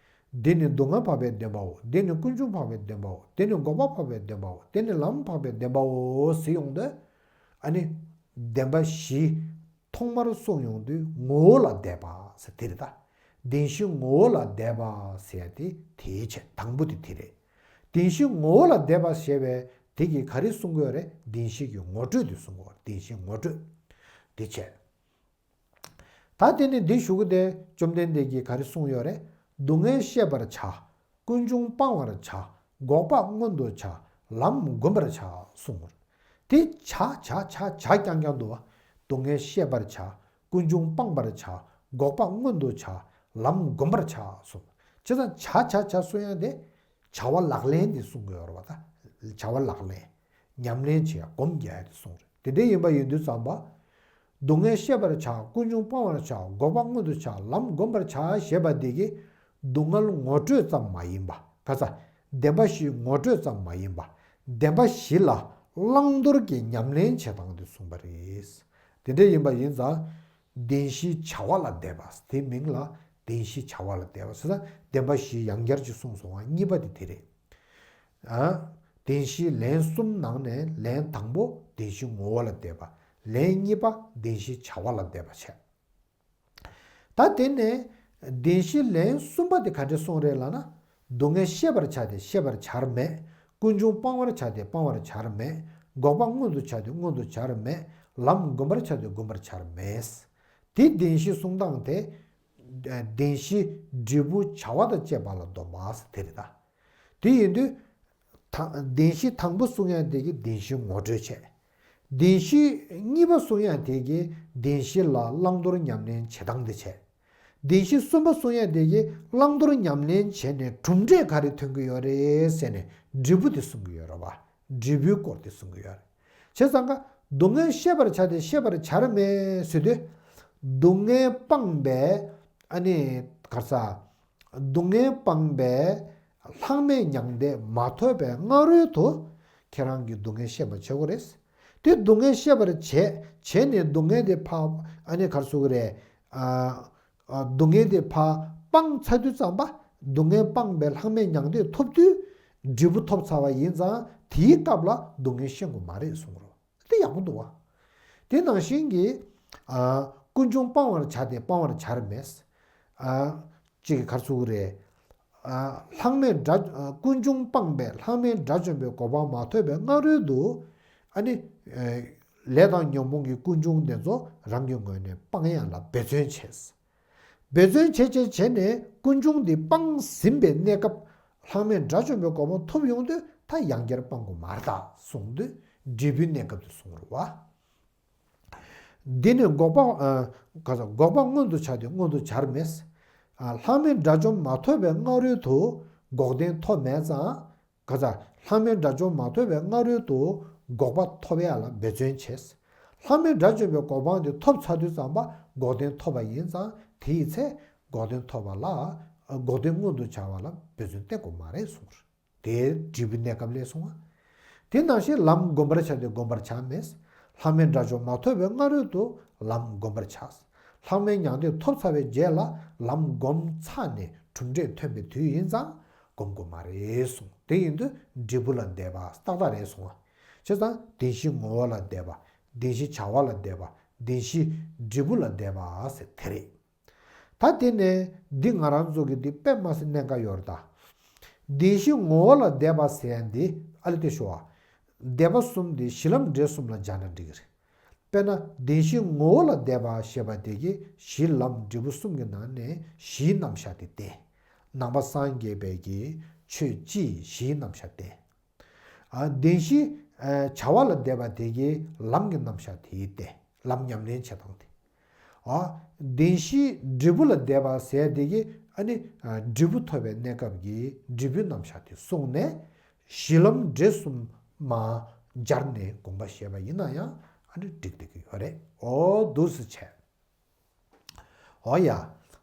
འདི་ནི་སྡུག་བསྔལ་འཕགས་པའི་བདེན་པའོ། འདི་ནི་ཀུན་འབྱུང་འཕགས་པའི་བདེན་པའོ། འདི་ནི་འགོག་པ་འཕགས་པའི་བདེན་པའོ། འདི་ནི་ལམ་འཕགས་པའི་བདེན་པའོ་ཟེར་ཡོང་དུས། ཨ་ནི། བདེན་པ་བཞི་ཐོག་མར་གསུངས་ཡོང་དུས་ངོ་བོ་ལ་བསྡད་པ་ཟེར་དེ་རེད་ད། བདེན་བཞི་ངོ་བོ་ལ་བསྡད་པ་ཟེར་ཡ་དེ་དེའི་ཆེད་དང་པོ་དེ་དེ་རེད། བདེན་བཞི་ངོ་བོ་ལ་བསྡད་པ་ཞེས་པའི་དེ་གིས་ག་རེ་གསུང་གི་ཡོད་རེད། བདེན་བཞི་གི་ངོ་སྤྲོད་དེ་གསུང་གི་ཡོད་རེད། བདེན་བཞི་ངོ་སྤྲོད་དེ་བྱས། ད་དེ་ནི་འདི་ཞུ་གི་དེ་བཅོམ་ལྡན་འདས་ཀྱིས་ག་རེ་གསུངས་ཡོད་རེད། སྡུག་བསྔལ་ཤེས་པར་བྱ། ཀུན་འབྱུང་སྤང་བར་བྱ། འགོག་པ་མངོན་དུ་བྱ། ལམ་བསྒོམ་པར་བྱ་གསུངས་པ་རེད། དེ་བྱ་བྱ་བྱ་བྱ་རྐྱང་རྐྱང་འདུག་བ། སྡུག་བསྔལ་ཤེས་པར་བྱ། ཀུན་འབྱུང་སྤང་བར་བྱ། འགོག་པ་མངོན་དུ་བྱ། ལམ་བསྒོམ་པར་བྱ་གསུངས། བྱས་ཙང་བྱ་བྱ་བྱ་གསུང་ཡ་དེ། བྱ་བ་ལག་ལེན་དེ་གསུང་གི་ཡོད་རེད་བ་ད། བྱ་བ་ལག་ལེན། ཉམས་ལེན་བྱེད་ཡ་སྒོམ་རྒྱག་ཡ་དེ་གསུངས་རེད། དེ་འདྲ་ཡིན་པ་ཡིན་དུས་ཙམ་པ། སྡུག་བསྔལ་ཤེས་པར་བྱ། ཀུན་འབྱུང་སྤང་བར་བྱ། འགོག་པ་མངོན་དུ་བྱ། ལམ་བསྒོམ་པར་བྱ་ཞེས་པ་འདི་གིས། སྡུག་བསྔལ་ངོ་སྤྲོད་ཙམ་མ་ཡིན་པ། ག་ས། བདེན་པ་བཞིའི་ངོ་སྤྲོད་ཙམ་མ་ཡིན་པ། བདེན་པ་བཞི་ལ་བླང་དོར་གྱི་ཉམས་ལེན་བྱེད་སྟངས་དེ་གསུངས་པ་རེད། དེ་འདྲ་ཡིན་པ་ཡིན་ཙང་། བདེན་བཞིའི་བྱ་བ་ལ་བསྡད་པ། དེའི་མིང་ལ་བདེན་བཞིའི་བྱ་བ་ལ་བསྡད་པ་ཟེར་ན། བདེན་པ་བཞི་ཡང་བསྐྱར་ཅིག་གསུངས་སོང་བ་གཉིས་པ་དེ་དེ་རེད། ཨ། བདེན་བཞིའི་ལན་གསུམ་ནང་ནས་ལན་དང་པོ་བདེན་བཞི་ངོ་བོ་ལ་བསྡད་པ། ལན་གཉིས་པ་བདེན་བཞིའི་བྱ་བ་ལ་བསྡད་པ་བྱས། ད་དེ་ནས་བདེན་བཞིའི་ལན་གསུམ་པ་དེ་ག་འདྲས་གསུངས་རེད་ལབ་ན། སྡུག་བསྔལ་ཤེས་པར་བྱ་སྟེ་ཤེས་པར་བྱར་མེད། ཀུན་འབྱུང་སྤང་བར་བྱ་སྟེ་སྤང་བར་བྱར་མེད། འགོག་པ་མངོན་དུ་བྱ་སྟེ་མངོན་དུ་བྱར་མེད། ལམ་བསྒོམ་པར་བྱ་སྟེ་བསྒོམ་པར་བྱར་མེད། དེ་བདེན་བཞི་གསུང་སྟངས་དེ། བདེན་བཞི་འབྲས་བུ་བྱ་བ་དང་བཅས་པ་ལ་སྡོམ་པ་ཟེར་དེ་རེད་ད། དེ་ཡིན་དུས། ད་བདེན་བཞི་དང་པོ་གསུང་ཡ་དེ་གིས་བདེན་བཞི་ངོ་སྤྲོད་བྱས། བདེན་བཞི་གཉིས་པ་གསུང་ཡ་དེ་གིས་བདེན་བཞི་ལ་བླང་དོར་ཉམས་ལེན་བྱེད་སྟངས་དེ་བྱས། བདེན་བཞི་གསུམ་པ་གསུང་ཡ་དེ་གིས་བླང་དོར་ཉམས་ལེན་བྱས་ནས་གྲུབ་འབྲས་ག་རེ་ཐོན་གྱི་ཡོད་རེད་ཟེར་ནས་འབྲས་བུ་དེ་གསུང་གི་ཡོད་རེད་བ། འབྲས་བུའི་སྐོར་དེ་གསུང་གི་ཡོད་རེད། བྱས་ཙང་ཀ། སྡུག་བསྔལ་ཤེས་པར་བྱ་སྟེ་ཤེས་པར་བྱར་མེད་ཟེར་དུས། སྡུག་བསྔལ་སྤངས་པའི། ཨ་ནི་ག་རེ་ཟ། སྡུག་བསྔལ་སྤངས་པའི་ལྷག་མེད་མྱང་འདས་མ་ཐོབ་པའི་སྔ་རོལ་དུ་ཁྱེད་རང་གིས་སྡུག་བསྔལ་ཤེས་པར་བྱེད་དགོས་རེད། དེ་སྡུག་བསྔལ་ཤེས་པར་བྱས། བྱས་ནས་སྡུག་བསྔལ་དེ་ཕར། ཨ་ནི་ག་རེ་ཟེར་དགོས་རེད། ཨ། ཨ། སྡུག་བསྔལ་དེ་ཕར་སྤངས་ཚར་དུས་ཙམ་པ། སྡུག་བསྔལ་སྤངས་པའི་ལྷག་མེད་མྱང་འདས་ཐོབ་དུས། འབྲས་བུ་ཐོབ་ཚར་བ་ཡིན་ཙང་དེའི་སྐབས་ལ་སྡུག་བསྔལ་ཤེས་དགོས་མ་རེད་གསུངས་རོ། དེ་ཡག་པོ་འདུག་བ། དེ་ནང་བཞིན་གྱི། ཨ། ཀུན་འབྱུང་སྤང་བར་བྱ་སྟེ་སྤང་བར་བྱར་མེད། ཨ། ཅིག་ག་རེ་ཟེར་དགོས་རེད། ཨ། ལྷག་མེད་དགྲ། ཨ། ཀུན་འབྱུང་སྤངས་པའི་ལྷག་མེད་དགྲ་བཅོམ་པའི་གོ་འཕང་མ་ཐོབ་པའི་སྔ་རོལ་དུ། ཨ་ནི། ཨ། ལས་དང་ཉོན་མོངས་ཀྱི་ཀུན་འབྱུང་དེ་ཚོ་རང་གི་ངོས་ནས་སྤང་ཡ་ལ་འབད་བརྩོན་བྱས། འབད་བརྩོན་བྱས་བྱས་བྱས་ནས་ཀུན་འབྱུང་འདི་སྤངས་ཟིན་པའི་གནས་སྐབས། ལྷག་མེད་དགྲ་བཅོམ་པའི་གོ་འཕང་ཐོབ་ཡོང་དུས་ད་ཡང་བསྐྱར་སྤང་དགོས་མ་རེད་ད་གསུངས་དུས་འབྲས་བུའི་གནས་སྐབས་དེ་གསུངས་རེད་བ། འདི་ནི་འགོག་པ། ཨ། ག་ས་འགོག་པ་མངོན་དུ་བྱ་སྟེ་མངོན་དུ་བྱར་མེད། ཨ། ལྷག་མེད་དགྲ་བཅོམ་མ་ཐོབ་པའི་སྔ་རོལ་དུ་འགོག་བདེན་ཐོབ་མེད་ཙང་། ག་ས་ལྷག་མེད་དགྲ་བཅོམ་མ་ཐོབ་པའི་སྔ་རོལ་དུ་འགོག་པ་ཐོབ་ཡ་ལ་འབད་བརྩོན་བྱས། ལྷག་མེད་དགྲ་བཅོམ་པའི་གོ་འཕང་དེ་ཐོབ་ཚར་དུས་ཙམ་པ་འགོག་བདེན་ཐོབ་པ་ཡིན་ཙང་དེའི་ཚེ་འགོག་བདེན་ཐོབ་པ་ལ། ཨ། འགོག་བདེན་མངོན་དུ་བྱ་བ་ལ་འབད་བརྩོན་གཏད་དགོས་མ་རེད་གསུངས་རེད། དེའི་འབྲས་བུའི་གནས་སྐབས་ལས་གསུངས་པ། དེ་ནང་བཞིན་ལམ་བསྒོམ་པར་བྱ་སྟེ་བསྒོམ་པར་བྱར་མེད། ལྷག་མེད་དགྲ་བཅོམ་མ་ཐོབ་པའི་སྔ་རོལ་དུ་ལམ་བསྒོམ་པར་བྱ། ལྷག་མེད་མྱང་འདས་ཐོབ་ཚར་བའི་རྗེས་ལ་ལམ་བསྒོམ་ཚར་ནས་གྲུབ་འབྲས་ཐོན་པའི་དུས་ཡིན་ཙང་བསྒོམ་དགོས་མ་རེད་གསུངས། དེ་ཡིན་དུས་འབྲས་བུ་ལ་འདས་པ་ཏག་ཏག་རེད་གསུངས་པ། བྱས་ཙང་བདེན་བཞིའི་ངོ་བོ་ལ་འདས་པ། བདེན་བཞིའི་བྱ་བ་ལ་འདས་པ། བདེན་བཞིའི་འབྲས་བུ་ལ་འདས་པ་ཟེར་དེ་རེད། ད་དེ་ནས་འདི་ང་རང་ཚོ་གི་འདི་དཔེ་མ་སྲིད་གནད་འགག་ཡོད་རེད་ད། བདེན་བཞིའི་ངོ་བོ་ལ་འདས་པ་ཟེར་ཡ་འདི་ཨ་ལེ་དེ་ཤོ་ཨ། འདས་པ་གསུམ་འདི་གཞི་ལམ་འབྲས་གསུམ་ལ་སྦྱར་ན་འགྲིག་གི་རེད། དཔེར་ན་བདེན་བཞིའི་ངོ་བོ་ལ་འདས་པ་ཞེས་པ་དེ་གི་གཞི་ལམ་འབྲས་བུ་གསུམ་གྱི་ནང་ནས་གཞིའི་རྣམ་གཞག་དེ་བསྟན། ནང་པ་སངས་རྒྱས་པའི་གི་ཆོས་སྤྱིའི་གཞིའི་རྣམ་གཞག་བསྟན། ཨ། བདེན་བཞི། ཨ། བྱ་བ་ལ་འདས་པ་དེ་གའི་ལམ་གྱི་རྣམ་གཞག་དེའི་སྟེ། ལམ་ཉམས་ལེན་བྱེད་སྟངས་དེ། ཨ། བདེན་བཞིའི་འབྲས་བུ་ལ་འདས་པ་ཟེར་དེ་གའི་ཨ་ནི། ཨ། འབྲས་བུ་ཐོབ་པའི་གནས་སྐབས་ཀྱི་འབྲས་བུའི་རྣམ་གཞག་དེ་གསུངས་ནས། གཞི་ལམ་འབྲས་གསུམ་མ་སྦྱར་ནས་དགོངས་པ་བཞེས་པ་ཡིན་ན་ཡང་ཨ་ནི་འགྲིག་བསྡད་ཀྱི་ཡོད་རེད། འོ་འདུག་སེ་བྱས། འོ་ཡ།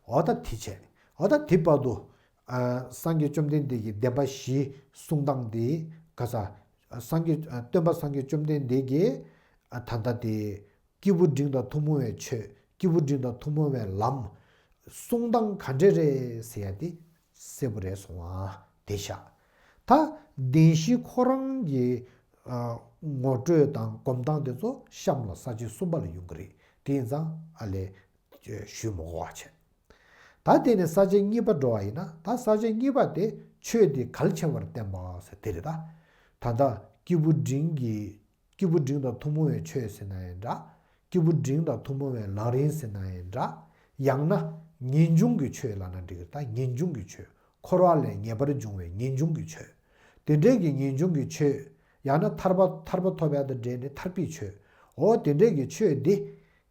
འོ་ད་དེ་བྱས། འོ་ད་དེ་བར་དུ། ཨ། སངས་རྒྱས་བཅོམ་ལྡན་འདས་ཀྱི་བདེན་པ་བཞི་གསུང་སྟངས་འདི་ག་ས། སངས་རྒྱས། ཨ། སྟོན་པ་སངས་རྒྱས་བཅོམ་ལྡན་འདས་ཀྱིས། ཨ། ད་ལྟ་དེ་སྐྱེས་བུ་འབྲིང་དང་ཐུན་མོང་བའི་ཆོས། སྐྱེས་བུ་འབྲིང་དང་ཐུན་མོང་བའི་ལམ་གསུང་སྟངས་ག་འདྲ་རེད་ཟེར་ཡ་དེ་གསལ་པོ་རེད་སོང་བ་དེ་བཞག། ད་བདེན་བཞི་ཁོ་རང་གི། ཨ། ངོ་སྤྲོད་དང་སྒོམ་སྟངས་དེ་ཚོ་གཤམ་ལ་ས་བཅད་གསུམ་པ་ལ་ཡོང་གི་རེད། དེ་ཡིན་ཙང་ཨ་ལས་ཞུས་མི་དགོས་པ་བྱས། ད་དེ་ནས་ས་བཅད་གཉིས་པ་འགྲོ་བ་ཡིན་ན། ད་ས་བཅད་གཉིས་པ་དེ་ཆོས་འདི་གལ་ཆེ་བར་བསྟན་པ་ཟེར་དེ་རེད་ད། ད་ལྟ་སྐྱེས་བུ་འབྲིང་གི། སྐྱེས་བུ་འབྲིང་དང་ཐུན་མོང་བའི་ཆོས་ཟེར་ན་ཡང་འདྲ། སྐྱེས་བུ་འབྲིང་དང་ཐུན་མོང་བའི་ལམ་རིམ་ཟེར་ན་ཡང་འདྲ། ཡང་ན་ངེས་འབྱུང་གི་ཆོས་ལབ་ན་འགྲིག་གི་རེད་ད། ངེས་འབྱུང་གི་ཆོས། འཁོར་བ་ལས་ངེས་པར་འབྱུང་བའི་ངེས་འབྱུང་གི་ཆོས། དེ་འདྲའི་གི་ངེས་འབྱུང་གི་ཆོས། ཡང་ན་ཐར་པ། ཐར་པ་ཐོབ་ཡ་དང་འབྲེལ་ནས་ཐར་པའི་ཆོས། འོ་དེ་འདྲའི་གི་ཆོས་འདི་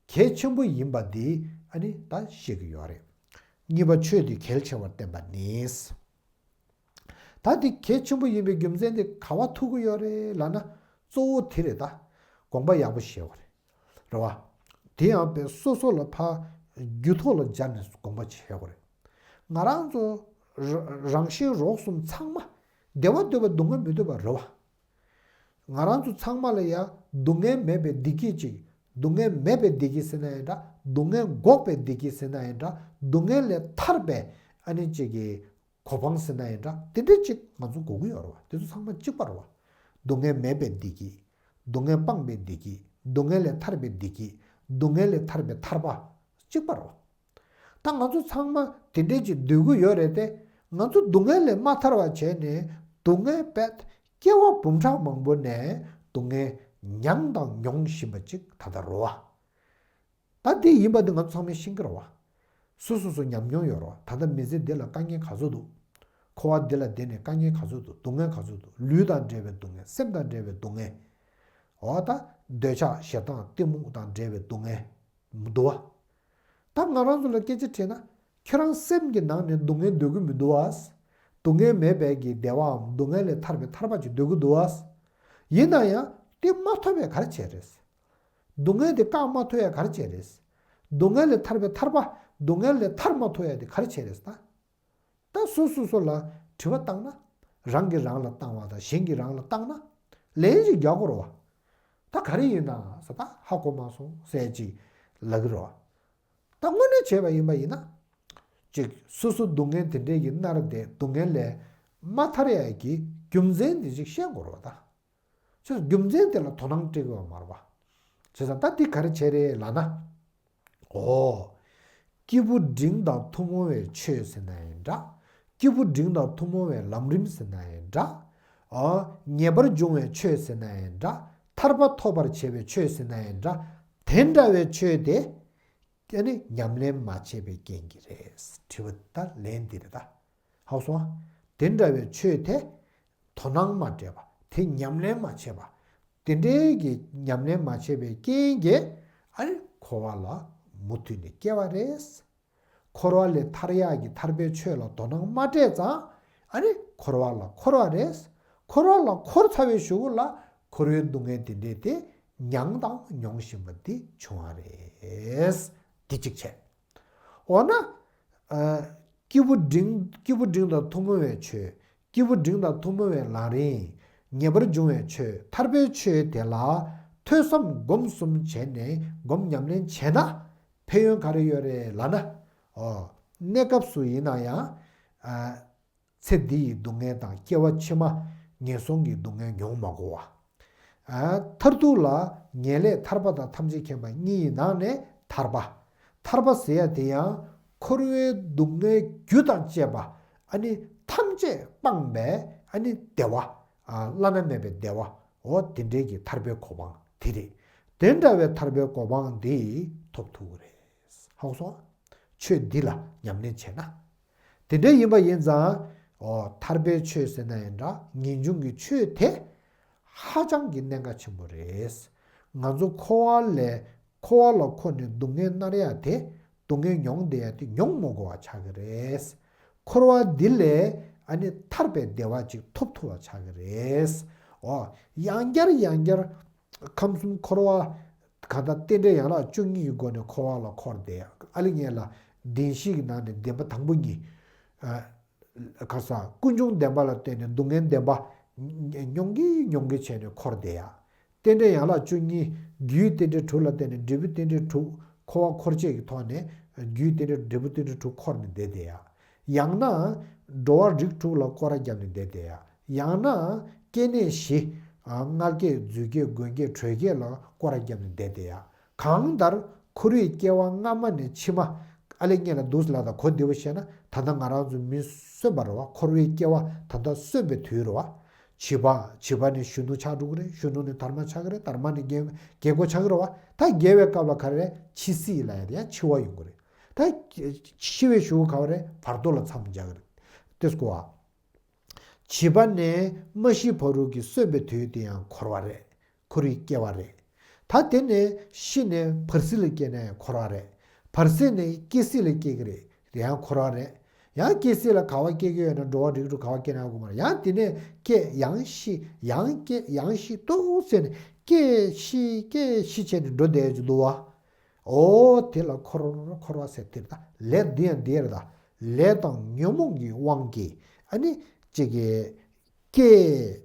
གལ་ཆེན་པོ་ཡིན་པ་འདི་ཨ་ནི་ད་བཤད་ཀྱི་ཡོད་རེད། གཉིས་པ་ཆོས་འདི་གལ་ཆེ་བར་བསྟན་པ་ནི། ད་འདི་གལ་ཆེན་པོ་ཡིན་པའི་རྒྱུ་མཚན་དེ་ག་བ་ཐུག་གི་ཡོད་རེད་ལབ་ན། གཙོ་བོ་དེ་རེད་ད། དགོངས་པ་ཡག་པོ་བཞེས་དགོས་རེད། རེད་བ། དེ་ཡང་དཔེ་སོ་སོ་ལ་ཕར་རྒྱུད་ཐོག་ལ་སྦྱར་ནས་དགོངས་པ་བཞེས་དགོས་རེད། ང་རང་ཚོ་ར་རང་གཞན་རོགས་གསུམ་ཚང་མ་བདེ་བ་འདོད་པ་སྡུག་བསྔལ་མི་འདོད་པ་རེད་བ། ང་རང་ཚོ་ཚང་མ་ལ་ཡ་སྡུག་བསྔལ་མེད་པའི་བདེ་སྐྱིད་ཅིག་སྡུག་བསྔལ་མེད་པའི་བདེ་སྐྱིད་ཟེར་ན་ཡང་འདྲ། སྡུག་བསྔལ་འགོག་པའི་བདེ་སྐྱིད་ཟེར་ན་ཡང་འདྲ། སྡུག་བསྔལ་ལས་ཐར་པའི་ཨ་ནི་ཅིག་གི་གོ་འཕང་ཟེར་ན་ཡང་འདྲ། དེ་འདྲ་ཅིག་ང་ཚོ་དགོས་ཀྱི་ཡོད་རེད་བ། དེ་ཚོ་ཚང་མ་གཅིག་པ་རེད་བ། སྡུག་བསྔལ་མེད་པའི་བདེ་སྐྱིད། སྡུག་བསྔལ་སྤངས་པའི་བདེ་སྐྱིད། སྡུག་བསྔལ་ལས་ཐར་པའི་བདེ་སྐྱིད། སྡུག་བསྔལ་ལས་ཐར་པའི་ཐར་པ་གཅིག་པ་རེད་བ། ད་ང་ཚོ་ཚང་མ་དེ་འདྲས་ཅིག་འདོད་ཀྱི་ཡོད་རེད་དེ། ང་ཚོ་སྡུག་བསྔལ་ལས་མ་ཐར་བ་བྱས་ནས་སྡུག་བསྔལ་བས་སྐྱེ་བ་འབུམ་ཕྲག་མང་པོ་ནས་སྡུག་བསྔལ་མྱངས་དང་མྱོང་བཞིན་པ་ཅིག་ད་ལྟ་རེད་བ། ད་འདི་ཡིན་པ་འདི་ང་ཚོ་ཚང་མས་ཤེས་ཀྱི་རེད་བ། སོ་སོ་སོ་ཉམས་མྱོང་ཡོད་རེད་བ། ད་ལྟ་མི་ཚེ་འདི་ལ་དཀའ་ངལ་ག་ཚོད་འདུག་འཁོར་བ་འདི་ལ་བསྡད་ནས་དཀའ་ངལ་ག་ཚོད་འདུག་སྡུག་བསྔལ་ག་ཚོད་འདུག་ལུས་དང་འབྲེལ་བའི་སྡུག་བསྔལ། སེམས་དང་འབྲེལ་བའི་སྡུག་བསྔལ། འོ་ད་འདོད་ཆགས་ཞེ་སྡང་གཏི་མུག་དང་འབྲེལ་བའི་སྡུག་བསྔལ་འདུག་བ། ད་ང་རང་ཚོ་ལ་སྐད་ཆ་དྲིས་ན། ཁྱོད་རང་སེམས་ཀྱི་ནང་ནས་སྡུག་བསྔལ་འདོད་ཀྱི་མི་འདུག་བ། སྡུག་བསྔལ་མེད་པའི་གི་བདེ་བའམ་སྡུག་བསྔལ་ལས་ཐར་བའི་ཐར་པ་ཅིག་འདོད་ཀྱི་འདུག་བ། ཡིན་ན་ཡང་དེ་མ་ཐོབ་པའི་ག་རེ་བྱས་རེད། སྡུག་བསྔལ་དེ་བཀག་མ་ཐུབ་ཡ་ག་རེ་བྱས་རེད། སྡུག་བསྔལ་ལས་ཐར་པའི་ཐར་པ། སྡུག་བསྔལ་ལས་ཐར་མ་ཐུབ་ཡ་དེ་ག་རེ་བྱས་རེད་ད། ད་སོ་སོ་སོ་ལ་དྲི་བ་བཏང་ན། རང་གིས་རང་ལ་བཏང་བ་དང་གཞན་གྱིས་རང་ལ་བཏང་ན། ལན་ཅིག་རྒྱག་དགོས་རེད་བ། ད་ག་རེ་ཡིན་ན་ཟེར། ད་ཧ་གོ་མ་སོང་ཟེར་ཅིག་ལབ་ཀྱི་རེད་བ། ད་དངོས་གནས་བྱས་པ་ཡིན་པ་ཡིན་ན། ཅིག་སོ་སོ་སྡུག་བསྔལ་དེ་འདྲས་ཀྱིས་མནར་ཏེ་སྡུག་བསྔལ་ལས་མ་ཐར་ཡ་གི་རྒྱུ་མཚན་དེ་ཅིག་ཤེས་དགོས་རེད་བ་ད། ཅིག་རྒྱུ་མཚན་དེ་ལ་དོ་སྣང་སྤྲད་དགོས་པ་མ་རེད་བ། བྱས་ཙང་ད་འདི་ག་རེ་བྱས་རེད་ལབ་ན། འོ། སྐྱེས་བུ་འབྲིང་དང་ཐུན་མོང་བའི་ཆོས་ཟེར་ན་ཡང་འདྲ། སྐྱེས་བུ་འབྲིང་དང་ཐུན་མོང་བའི་ལམ་རིམ་ཟེར་ན་ཡང་འདྲ། ཨ། ངེས་པར་འབྱུང་བའི་ཆོས་ཟེར་ན་ཡང་འདྲ། ཐར་པ་ཐོབ་པར་བྱེད་པའི་ཆོས་ཟེར་ན་ཡང་འདྲ། དེ་འདྲ་བའི་ཆོས་དེ་ཨ་ནི་ཉམས་ལེན་མ་བྱས་པའི་རྐྱེན་གྱིས་རེད། དྲི་བ་ད་ལན་འདི་རེད་ད། ཧ་གོ་སོང་ང་། དེ་འདྲ་བའི་ཆོས་དེ་དོ་སྣང་མ་སྤྲད་པ། དེ་ཉམས་ལེན་མ་བྱས་པ། དེ་འདྲའི་གི་ཉམས་ལེན་མ་བྱས་པའི་རྐྱེན་གྱིས་ཨ་ནི་འཁོར་བ་ལ་མུ་མཐུད་ནས་སྐྱེ་བ་རེད། འཁོར་བ་ལས་ཐར་ཡག་གི་ཐར་པའི་ཆོས་ལ་དོ་སྣང་མ་སྤྲད་ཙང་ཨ་ནི་འཁོར་བ་ལ་འཁོར་བ་རེད། འཁོར་བ་ལ་འཁོར་ཚར་བའི་གཞུག་གུ་ལ་འཁོར་བའི་སྡུག་བསྔལ་དེ་འདྲས་དེ་མྱངས་དང་མྱོང་བཞིན་པ་འདི་བྱུང་བ་རེད། འདི་གཅིག་བྱས། འོ་ན། ཨ། སྐྱེས་བུ་འབྲིང་སྐྱེས་བུ་འབྲིང་དང་ཐུན་མོང་བའི་ཆོས། སྐྱེས་བུ་འབྲིང་དང་ཐུན་མོང་བའི་ལམ་རིམ། ངེས་པར་འབྱུང་བའི་ཆོས། ཐར་པའི་ཆོས་དེ་ལ་ཐོས་བསམ་སྒོམ་གསུམ་བྱས་ནས་སྒོམ་ཉམས་ལེན་བྱས་ན་ཕན་ཡོན་ག་རེ་ཡོད་རེད་ལབ་ན། ཨོ། གནས་སྐབས་སུ་ཡིན་ན་ཡང་། ཨ། ཚེ་འདི་ཡི་སྡུག་བསྔལ་དང་སྐྱེ་བ་ཕྱི་མ་ངན་སོང་གི་སྡུག་བསྔལ་མྱོང་མ་དགོས་པ། ཨ། མཐར་ཐུག་ལ་ངེས་ལེགས་ཐར་པ་དང་ཐམས་ཅད་མཁྱེན་པ་གཉིས་ཡི་ནང་ནས་ཐར་པ། ཐར་པ་ཟེར་ཡ་དེ་ཡང་འཁོར་བའི་སྡུག་བསྔལ་རྒྱུ་དང་བཅས་པ་ཨ་ནི་ཐམས་ཅད་སྤངས་པའི་ཨ་ནི་བདེ་བ། ཨ། བླ་ན་མེད་པའི་བདེ་བ། འོ་དེ་འདྲའི་གི་ཐར་པའི་གོ་འཕང་དེ་རེད། དེ་འདྲ་བའི་ཐར་པའི་གོ་འཕང་འདི་ཐོབ་ཐུབ་ཀྱི་རེད། ཧ་གོ་སོང་ང་། ཆོས་འདི་ལ་ཉམས་ལེན་བྱས་ན། དེ་འདྲ་ཡིན་པ་ཡིན་ཙང་། ཨོ། ཐར་པའི་ཆོས་ཟེར་ན་ཡང་འདྲ། ངེས་འབྱུང་གི་ཆོས་དེ་ཧ་ཅང་གི་གནད་འགག་ཆེན་པོ་རེད། ང་ཚོ་འཁོར་བ་ལས་འཁོར་བ་ལ་འཁོར་ནས་སྡུག་བསྔལ་མནར་ཡ་དེ། སྡུག་བསྔལ་མྱོང་བསྡད་ཡ་དེ་མྱོང་མ་དགོས་པ་ཆགས་ཀྱི་རེད། འཁོར་བ་འདི་ལས་ཨ་ནི་ཐར་པའི་བདེ་བ་ཅིག་ཐོབ་ཐུབ་པ་ཆགས་ཀྱི་རེད། ཨོ། ཡང་བསྐྱར་ཡང་བསྐྱར་ཁམས་གསུམ་འཁོར་བ། གང་ལྟར་རྟེན་འབྲེལ་ཡན་ལག་བཅུ་གཉིས་ཀྱི་སྒོ་ནས་འཁོར་བ་ལ་འཁོར་བསྡད་ཡ། ཨ་ལེ་ངན་ལ་བདེན་བཞི་གི་ནང་ནས་བདེན་པ་དང་པོ་གཉིས། ཨ། ག་ས་ཀུན་འབྱུང་བདེན་པ་ལ་བརྟེན་ནས་སྡུག་བསྔལ་བདེན་པ་མྱོང་གི་མྱོང་གི་བྱས་ནས་འཁོར་བསྡད་ཡ། རྟེན་འབྲེལ་ཡན་ལག་བཅུ་གཉིས་རྒྱུའི་རྟེན་འབྲེལ་དྲུག་ལ་བརྟེན་ནས་འབྲས་བུའི་རྟེན་འབྲེལ་དྲུག་འཁོར་བ་འཁོར་བཅས་ཀྱི་ཐོག་ནས་རྒྱུའི་རྟེན་འབྲེལ་འབྲས་བུ་རྟེན་འབྲེལ་དྲུག་འཁོར་ནས་བསྡད་བསྡད་ཡ། ཡང་ན། འགྲོ་བ་རིགས་དྲུག་ལ་སྐོར་ར་བརྒྱབ་ནས་བསྡད་བསྡད་ཡ། ཡང་ན། སྐྱེ་གནས་བཞི། ཨ། མངལ་སྐྱེས་རྫུས་སྐྱེས་མགོན་སྐྱེས་གྲོལ་སྐྱེས་ལ་སྐོར་ར་བརྒྱབ་ནས་བསྡད་བསྡད་ཡ། གང་ལྟར་འཁོར་བའི་སྐྱེ་བ་སྔ་མ་ནས་ཕྱི་མ། ཨ་ལེ་ངན་ལ་འདུག་ལ་ད་གོ་བདེ་བོ་བཤད་ན་ད་ལྟ་ང་རང་ཚོ་མི་གསོན་པ་རེད་བ། འཁོར་བའི་སྐྱེ་བ་ད་ལྟ་གསོན་པའི་དུས་རེད་བ། བྱིས་པ་བྱིས་པ་ནས་གཞོན་ནུ་ཆགས་འགྲོ་གི་རེད། གཞོན་ནུ་ནས་དར་མ་ཆགས་ཀྱི་རེད། དར་མ་ནས་རྒས་རྒས་འཁོགས་ཆགས་ཀྱི་རེད་བ། ད་རྒས་པའི་སྐབས་ལ་ག་རེ་རེད། འཆི་སྲིད་ལ་ཡ་དེ་ཡང་འཆི་བ་ཡོང་གི་རེད། ད་འཆི་བའི་གཞུག་གུ་ག་བ་རེད། བར་དོ་ལ་མཚམས་སྦྱར་གི་རེད། དེ་སྐོར་བ། བྱིས་པ་ནས་མ་ཤི་བར་དུ་གི་གསོན་པའི་དུས་དེ་ཡང་འཁོར་བ་རེད། འཁོར་བའི་སྐྱེ་བ་རེད། ད་དེ་ནས་ཤི་ནས་བར་སྲིད་ལ་སྐྱེས་ནས་འཁོར་བ་རེད། བར་སྲིད་ནས་སྐྱེ་སྲིད་ལ་སྐྱེ་གི་རེད། དེ་ཡང་འཁོར་བ་རེད། ཡང་སྐྱེ་སྲིད་ལ་ག་བ་སྐྱེ་གི་ཡོད་ན་འགྲོ་བ་རིགས་དྲུག་ག་བ་སྐྱེ་ན་དགོས་མ་རེད། ཡང་དེ་ནས་སྐྱེ་ཡང་ཤི་ཡང་སྐྱེ་ཡང་ཤི་ཏོག་ཙེ་ནས་སྐྱེ་ཤི་སྐྱེ་ཤི་བྱས་ནས་འགྲོ་བསྡད་ཀྱི་འདུག་བ། ཨོ་དེ་ལ་འཁོར་འཁོར་བ་ཟེར་དེ་རེད་ད། ལས་འདི་ཡང་འདི་རེད་ད། ལས་དང་ཉོན་མོངས་ཀྱི་དབང་གིས་ཨ་ནི་ཅིག་གི་སྐྱེ་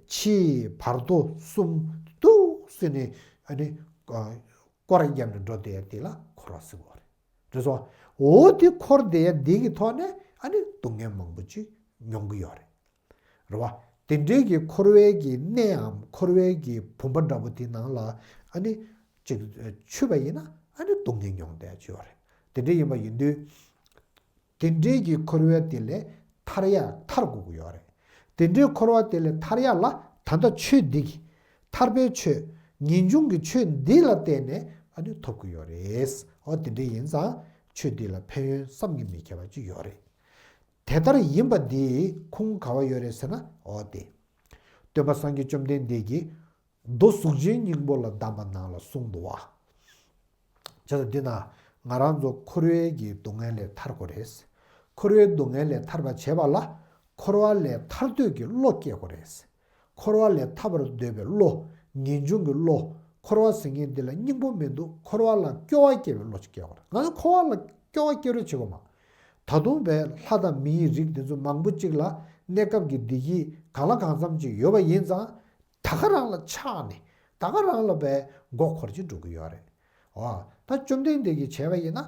འཆི་བར་དོ་གསུམ་ཏོག་ཙེ་ནས་ཨ་ནི་སྐོར་ར་བརྒྱབ་ནས་འགྲོ་བསྡད་ཡ་དེ་ལ་འཁོར་བ་ཟེར་བ་རེད། རེད་སོ། འོ་དེ་འཁོར་བསྡད་ཡ་འདི་གི་ཐོག་ནས་ཨ་ནི་སྡུག་བསྔལ་མང་པོ་ཅིག་མྱོང་གི་ཡོད་རེད། རེད་བ། དེ་འདྲའི་གི་འཁོར་བའི་གི་གནས་འམ་འཁོར་བའི་གི་བུམ་པ་འདྲ་པོ་དེ་ནང་ལ་ཨ་ནི་ཅིག་ཆུད་པ་ཡིན་ན་ཨ་ནི་སྡུག་བསྔལ་མྱོང་བསྡད་ཡ་ཅིག་ཡོད་རེད། དེ་འདྲ་ཡིན་པ་ཡིན་དུས། དེ་འདྲའི་གི་འཁོར་བའི་དེ་ལས་ཐར་ཡ་ཐར་དགོས་ཀྱི་ཡོད་རེད། དེ་འདྲའི་འཁོར་བ་དེ་ལས་ཐར་ཡ་ལ་ད་ལྟ་ཆོས་འདི་གི་ཐར་པའི་ཆོས་ངེས་འབྱུང་གི་ཆོས་འདི་ལ་བརྟེན་ནས་ཨ་ནི་ཐོབ་ཀྱི་ཡོད་རེད། འོ་དེ་འདྲ་ཡིན་ཙང་ཆོས་འདི་ལ་ཕན་ཡོན་བསམ་གྱིས་མི་ཁྱབ་པ་ཅིག་ཡོད་རེད། དེ་ལྟར་ཡིན་པ་འདི་ཁུངས་ག་བ་ཡོད་རེད་ཟེར་ན། འོ་དེ། སྟོན་པ་སངས་རྒྱས་བཅོམ་ལྡན་འདས་ཀྱིས་མདོ་གཟུགས་ཅན་སྙིང་པོ་ལ་གདམས་པ་ནང་ལ་གསུངས་འདུག་བ། བྱས་ཙང་འདི་ན་ང་རང་ཚོ་འཁོར་བའི་གི་སྡུག་བསྔལ་ལས་ཐར་དགོས་རེད། འཁོར་བའི་སྡུག་བསྔལ་ལས་ཐར་བར་བྱེད་པ་ལ་འཁོར་བ་ལས་ཐར་འདོད་ཀྱི་བློ་སྐྱེ་དགོས་རེད། འཁོར་བ་ལས་ཐར་བར་འདོད་པའི་བློ། ངེས་འབྱུང་གི་བློ། འཁོར་བ་ཟེར་མཁན་འདི་ལ་སྙིང་པོ་མི་འདུག་འཁོར་བ་ལ་སྐྱོ་བ་སྐྱེ་བའི་བློ་ཞིག་སྐྱེ་དགོས་རེད། ང་ཚོ་འཁོར་བ་ལ་སྐྱོ་བ་སྐྱེ་རོགས་བྱེད་དགོས་མ། ད་དུང་བས་ལྷ་དང་མི་ཡི་རིགས་འདི་ཚོ་མང་པོ་གཅིག་ལ་གནས་སྐབས་ཀྱི་བདེ་སྐྱིད་གང་ལ་གང་འཚམ་ཅིག་ཡོད་པ་ཡིན་ཙང་། ད་ག་རང་ལ་ཆགས་ནས་ད་ག་རང་ལ་བས་མགོ་འཁོར་གྱིན་འགྲོ་གི་ཡོད་རེད། འོ་ད་བཅོམ་ལྡན་འདས་ཀྱིས་བྱས་པ་ཡིན་ན་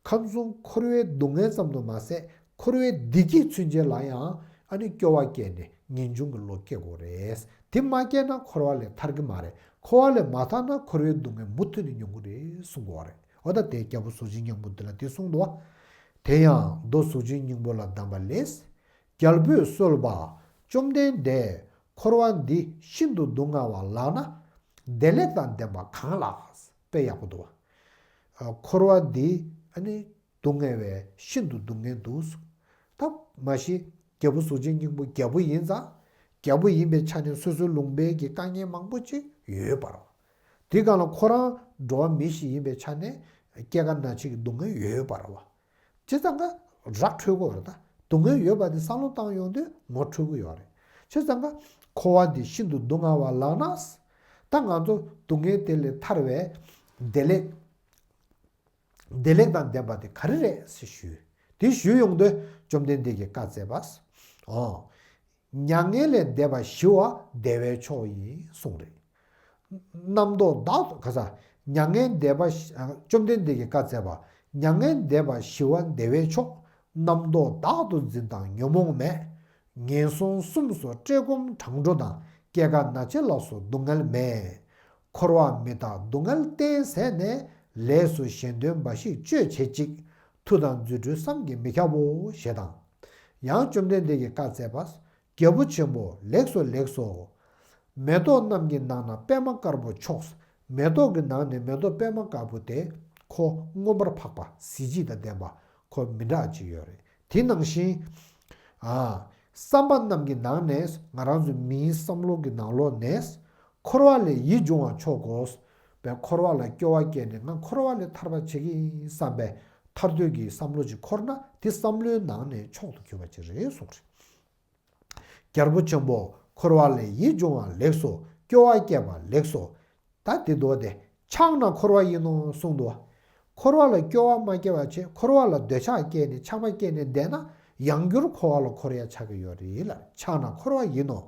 ཁམས་གསུམ་འཁོར་བའི་སྡུག་བསྔལ་ཙམ་དུ་མ་ཟད་འཁོར་བའི་བདེ་སྐྱིད་ཚུན་ཆད་ལ་ཡང་ཨ་ནི་སྐྱོ་བ་སྐྱེས་ནས་ངེས་འབྱུང་གི་བློ་སྐྱེ་དགོས་རེད། དེ་མ་སྐྱེས་ན་འཁོར་བ་ལས་ཐར་གྱི་མ་རེད། འཁོར་བ་ལས་མ་ཐར་ན་འཁོར་བའི་སྡུག་བསྔལ་མུ་མཐུད་ནས་མྱོང་གི་རེད་གསུང་གི་ཡོད་རེད། འོ་ད་དེ་རྒྱལ་པོ་གཟུགས་ཅན་སྙིང་པོ་འདི་ལ་དེ་གསུངས་འདུག་བ། དེ་ཡང་མདོ་གཟུགས་ཅན་སྙིང་པོ་ལ་གདམས་པ་ལས། རྒྱལ་པོས་གསོལ་པ། བཅོམ་ལྡན་འདས། འཁོར་བ་འདི་ཤིན་ཏུ་སྡུག་བསྔལ་བ་ལགས་ན། བདེ་ལེགས་དང་ལྡན་པ་གང་ལགས། དཔེ་ཡག་པོ་འདུག་བ། འཁོར་བ་འདི་ཨ་ནི་སྡུག་བསྔལ་བས་ཤིན་ཏུ་སྡུག་བསྔལ་འདུག་གསུངས། ད་མ་གཞི་རྒྱལ་པོ་གཟུགས་ཅན་སྙིང་པོ་རྒྱལ་པོ་ཡིན་ཙང་། རྒྱལ་པོ་ཡིན་པའི་ཆ་ནས་སོ་སོའི་ལུང་པའི་གི་དཀའ་ངལ་མང་པོ་ཅིག་ཡོད་པ་རེད་བ། དེ་གང་ལ་ཁོ་རང་འགྲོ་བ་མི་ཞིག་ཡིན་པའི་ཆ་ནས་སྐྱེ་རྒ་ན་འཆི་གི་སྡུག་བསྔལ་ཡོད་པ་རེད་བ། བྱས་ཙང་ཀ་ར་འཕྲོད་དགོས་རེད་ད། སྡུག་བསྔལ་ཡོད་པ་དེ་བསམ་བློ་བཏང་ཡོང་དུས་ངོ་འཕྲོད་ཀྱི་ཡོད་རེད། བྱས་ཙང་ཀ་འཁོར་བ་འདི་ཤིན་ཏུ་སྡུག་བསྔལ་བ་ལགས་ན། ད་ང་ཚོ་སྡུག་བསྔལ་དེ་ལས་ཐར་བའི་བདེ་ལེགས། བདེ་ལེགས་དང་ལྡན་པ་དེ་ག་རེ་རེད་ཟེར་ཞུས། དེ་ཞུས་ཡོང་དུས་བཅོམ་ལྡན་འདས་ཀྱིས་བཀའ་སྩལ་པ། ཨོ། མྱ་ངན་ལས་འདས་པ་ཞི་བ་བདེ་བའི་མཆོག་ཡིན་གསུངས་རེད། རྣམ་རྟོག་དག་ཏུ་ག་ས། མྱ་ངན་འདས་པ་ཞི། བཅོམ་ལྡན་འདས་ཀྱིས་བཀའ་སྩལ་པ། མྱ་ངན་འདས་པ་ཞི་བ་བདེ་བའི་མཆོག་རྣམ་རྟོག་དག་ཏུ་འཛིན་དང་ཉོན་མོངས་མེད། ངན་སོང་གསུམ་སོགས་བཀྲེས་སྐོམ་གྲང་དྲོ་དང་སྐྱེ་རྒ་ན་འཆི་ལ་སོགས་སྡུག་བསྔལ་མེད། འཁོར་བ་མི་རྟག་སྡུག་བསྔལ་གཏན་ཟད་ནས། ལས་སུ་གཞན་དོན་འབའ་ཞིག་སྤྱོད་བྱེད་ཅིག་མཐུ་དང་རྫུ་འཕྲུལ་བསམ་གྱིས་མི་ཁྱབ་བོ། ཞེས་དང་། ཡང་བཅོམ་ལྡན་འདས་ཀྱིས་བཀའ་སྩལ་པ། རྒྱལ་པོ་ཆེན་པོ་ལེགས་སོ་ལེགས་སོ། མེ་ཏོག་རྣམས་ཀྱི་ནང་ན་པདྨ་དཀར་པོ་མཆོག་མེ་ཏོག་གི་ནང་ནས་མེ་ཏོག་པདྨ་དཀར་པོ་དེ་ཁོ་མངོན་པར་འཕགས་པ་གཟི་བརྗིད་དང་ལྡན་པ་ཁོ་མི་འདྲ་ཅིག་ཡོད་རེད། དེ་ནང་བཞིན། ཨ། བསམ་པ་རྣམས་ཀྱི་ནང་ནས་ང་རང་ཚོའི་མིའི་བསམ་བློ་གི་ནང་ལོགས་ནས། འཁོར་བ་ལས་ཡིད་འབྱུང་བ་མཆོག་གོ། པའི་འཁོར་བ་ལ་སྐྱོ་བ་སྐྱེས་ནས་ང་འཁོར་བ་ལས་ཐར་པ་བྱེད་ཀྱི་ཡིན་བསམ་པའི་ཐར་འདོད་ཀྱི་བསམ་བློ་ཅིག་འཁོར་ན་དེ་བསམ་བློའི་ནང་ནས་མཆོག་ཏུ་གྱུར་པ་ཅིག་རེད་གསུངས་རེད། རྒྱལ་པོ་ཆེན་པོ་འཁོར་བ་ལས་ཡིད་འབྱུང་བ་ལེགས་སོ། སྐྱོ་བ་སྐྱེས་པ་ལེགས་སོ། ད་དེ་འདུག་སྟེ་ཕྱག་ན་འཁོར་བ་ཡིན་ནོ་གསུངས་འདུག་འཁོར་བ་ལ་སྐྱོ་བ་མ་སྐྱེ་བ་བྱས་འཁོར་བ་ལ་འདོད་ཆགས་སྐྱེས་ནས་ཆགས་པ་སྐྱེས་ནས་བསྡད་ན་ཡང་བསྐྱར་འཁོར་བ་ལ་འཁོར་ཡ་ཆགས་ཀྱི་ཡོད་རེད་ལ། ཕྱག་ན་འཁོར་བ་ཡིན་ནོ།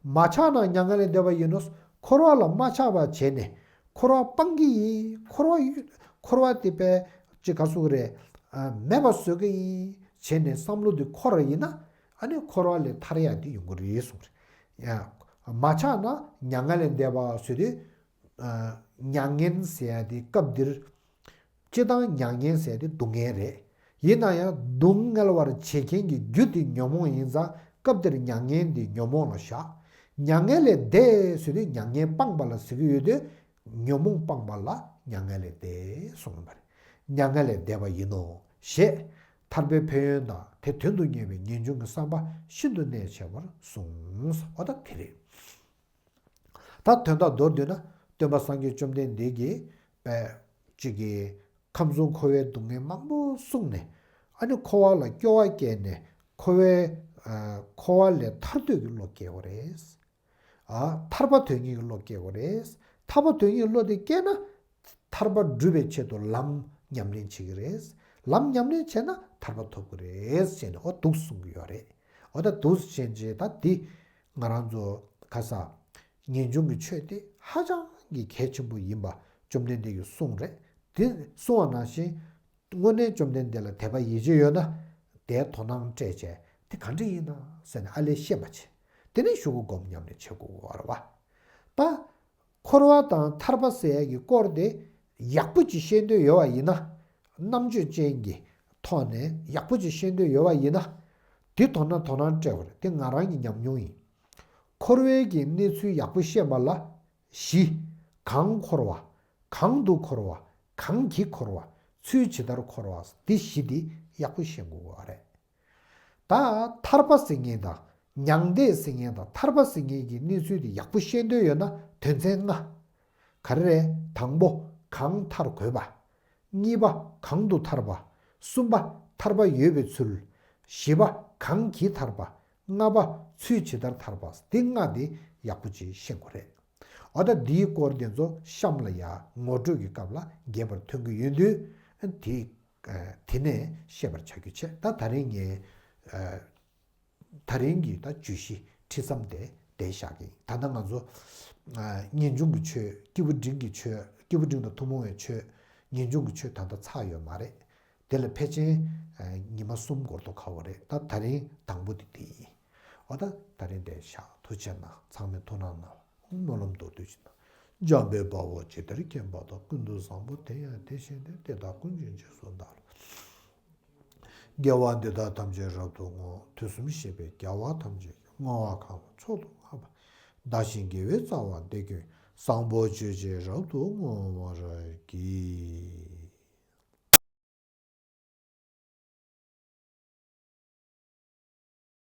མ་ཆགས་ན་མྱ་ངན་ལས་འདས་པ་ཡིན་ནོ། འཁོར་བ་ལ་མ་ཆགས་པ་བྱས་ནས་འཁོར་བ་སྤང་གི་ཡིན། འཁོར་བ་ཡོད། འཁོར་བ་དེ་པས་ཅི་ག་སུ་གི་རེད། ཨ། མེད་པ་བཟོ་གི་ཡིན་བྱས་ནས་བསམ་བློ་དེ་འཁོར་བ་ཡིན་ན་ཨ་ནི་འཁོར་བ་ལས་ཐར་ཡ་དེ་ཡོང་གི་རེད་གསུངས་རེད། ཡ། མ་ཆགས་ན་མྱ་ངན་ལས་འདས་པ་བཟོས་དུས། ཨ། མྱ་ངན་ཟེར་ཡ་དེ་སྐབས་འདིར། སྤྱིར་བཏང་མྱ་ངན་ཟེར་དེ་སྡུག་བསྔལ་རེད། ཡིན་ན་ཡང་སྡུག་བསྔལ་བར་བྱེད་མཁན་གྱི་རྒྱུ་དེ་ཉོན་མོངས་ཡིན་ཙང་སྐབས་དེར་མྱ་ངན་དེ་ཉོན་མོངས་ལ་བཞག་མྱ་ངན་ལས་འདས་ཟེར་དུས་མྱ་ངན་སྤངས་པ་ལ་ཟེར་གྱི་ཡོད་དུས། ཉོན་མོངས་སྤངས་པ་ལ་མྱ་ངན་ལས་འདས་གསུངས་པ་རེད། མྱ་ངན་ལས་འདས་པ་ཡིན་ནོ། ཞེས། ཐར་པའི་ཕན་ཡོན་དང་དེ་དོན་དུ་གཉེར་བའི་ངེས་འབྱུང་གི་བསམ་པ་ཤིན་ཏུ་གནད་ཆེ་བར་གསུངས། འོ་ད་དེ་རེད། ད་དོན་དག་མདོར་བསྡུས་ན་སྟོན་པ་སངས་རྒྱས་བཅོམ་ལྡན་འདས་ཀྱིས་པས་གཅིག་གིས་ཁམས་གསུམ་འཁོར་བའི་སྡུག་བསྔལ་མང་པོ་གསུངས་ནས་ཨ་ནི་འཁོར་བ་ལ་སྐྱོ་བ་སྐྱེས་ནས་འཁོར་བའི་ཨ་འཁོར་བ་ལས་ཐར་འདོད་ཀྱི་བློ་སྐྱེ་བ་རེད། ཨ་ཐར་པ་དོན་གཉེར་གྱི་བློ་སྐྱེ་བ་རེད། ཐར་པ་དོན་གཉེར་གྱི་བློ་དེ་སྐྱེས་ན། ཐར་པ་སྒྲུབ་པའི་ཆེད་དུ་ལམ་ཉམས་ལེན་བྱེད་ཀྱི་རེད། ལམ་ཉམས་ལེན་བྱས་ན་ཐར་པ་ཐོབ་ཀྱི་རེད་ཟེར་ནས་འོ་འདུག་གསུང་གི་ཡོད་རེད། འོ་ད་འདུག་ཟེར་བྱས་ད་འདི་ང་རང་ཚོ་ག་ས་ངེས་འབྱུང་གི་ཆོས་དེ་ཧ་ཅང་གི་གལ་ཆེན་པོ་ཡིན་པ་བཅོམ་ལྡན་འདས་ཀྱིས་གསུངས་རེད། དེ་གསུངས་པ་ནང་བཞིན་དངོས་གནས་བཅོམ་ལྡན་འདས་ལ་དད་པ་ཡིད་ཆེས་ཡོད་ན་དེ་དོ་སྣང་སྤྲད་བྱས་དེ་ག་འདྲ་ཡིན་ན་ཟེར་ནས་ཨ་ལས་ཤེས་པ་བྱས་དེ་ནས་གཞུག་གུ་སྒོམ་ཉམས་ལེན་བྱེད་དགོས་པ་རེད་བ། ད། འཁོར་བ་དང་ཐར་པ་ཟེར་ཡག་གི་སྐོར་དེ་ཡག་པོ་ཅིག་ཤེས་འདོད་ཡོད་པ་ཡིན་ན། རྣམ་དཔྱོད་ཅན་གྱི་ཐོག་ནས་ཡག་པོ་ཅིག་ཤེས་འདོད་ཡོད་པ་ཡིན་ན། དེ་དོ་སྣང་དོ་སྣང་སྤྲད་པ་རེད་དེ་ང་རང་གི་ཉམས་མྱོང་ཡིན། འཁོར་བའི་གི་གནས་ཚུལ་ཡག་པོ་ཤེས་པ་ལ་བཞི། གང་འཁོར་བ། གང་དུ་འཁོར་བ། གང་གིས་འཁོར་བ། ཚུལ་ཇི་ལྟར་འཁོར་བ་འདི་བཞི་དེ་ཡག་པོ་ཤེས་དགོས་པ་རེད། ད་ཐར་པ་ཟེར་མཁན་དང་མྱང་འདས་ཟེར་མཁན་དང་ཐར་པ་ཟེར་མཁན་གྱི་གནས་ཚུལ་དེ་ཡག་པོ་ཤེས་འདོད་ཡོད་ན་དོན་ཚན་ལྔ། ག་རེ་རེད། དང་པོ་གང་ཐར་དགོས་པ། གཉིས་པ་གང་དུ་ཐར་པ། གསུམ་པ་ཐར་པ་ཡོད་པའི་ཚུལ། བཞི་པ་གང་གིས་ཐར་པ། ལྔ་པ་ཚུལ་ཇི་ལྟར་ཐར་པ། འདི་ལྔ་དེ་ཡག་པོ་ཅིག་ཤེས་དགོས་རེད། འོ་ད་འདིའི་སྐོར་དེ་ཚོ་གཤམ་ལ་ཡ་ངོ་སྤྲོད་ཀྱི་སྐབས་ལ་རྒྱས་པར་ཐོན་གྱི་ཡོད་དུས་དེ། དེ་ནས་བཤད་པར་བྱ་རྒྱུ་བྱས། ད་ད་རིང་ངས་ད་རིང་གི་ད་བརྗོད་གཞི་ཁྲིད་མཚམས་དེ་དེ་བཞག་གི་ཡིན། ད་ལྟ་ང་ཚོ་ངེས་འབྱུང་གི་ཆོས། སྐྱེས་བུ་འབྲིང་གི་ཆོས། སྐྱེས་བུ་འབྲིང་དང་ཐུན་མོང་བའི་ཆོས། ངེས་འབྱུང་གི་ཆོས་ད་ལྟ་ཚར་ཡོད་མ་རེད། དེ་ལ་ཕལ་ཆེར་ཉི་མ་གསུམ་འགོར་དུ་ཁ་བ་རེད། ད་ད་རིང་དང་པོ་དེ་དེ་ཡིན། འོ་ད་ད་རིང་དེ་བཞག་ཐུགས་རྗེ་གནང་། ཚང་མས་ཐུགས་སྣང་གནང་། སྨོན་ལམ་མདོར་བསྡུས་ཤིག་དང་། འཇམ་དཔལ་དཔའ་བོས་ཇི་ལྟར་མཁྱེན་པ་དང་། ཀུན་ཏུ་བཟང་པོ་དེ་ཡང་དེ་བཞིན་ཏེ། དེ་དག་ཀུན་གྱི་རྗེས་སུ་བདག་སློབ། དགེ་བ་འདི་དག་ཐམས་ཅད་རབ་ཏུ་བསྔོ། དུས་གསུམ་གཤེགས་པའི་རྒྱལ་བ་ཐམས་ཅད་ཀྱིས། བསྔོ་བ་གང་ལ་མཆོག་ཏུ་བསྔགས་པ། བདག་གཞན་དགེ་བའི་རྩ་བ་འདི་ཀུན། བཟང་པོ་སྤྱོད་ཅིང་རབ་ཏུ་བསྔོ་བར་བགྱི།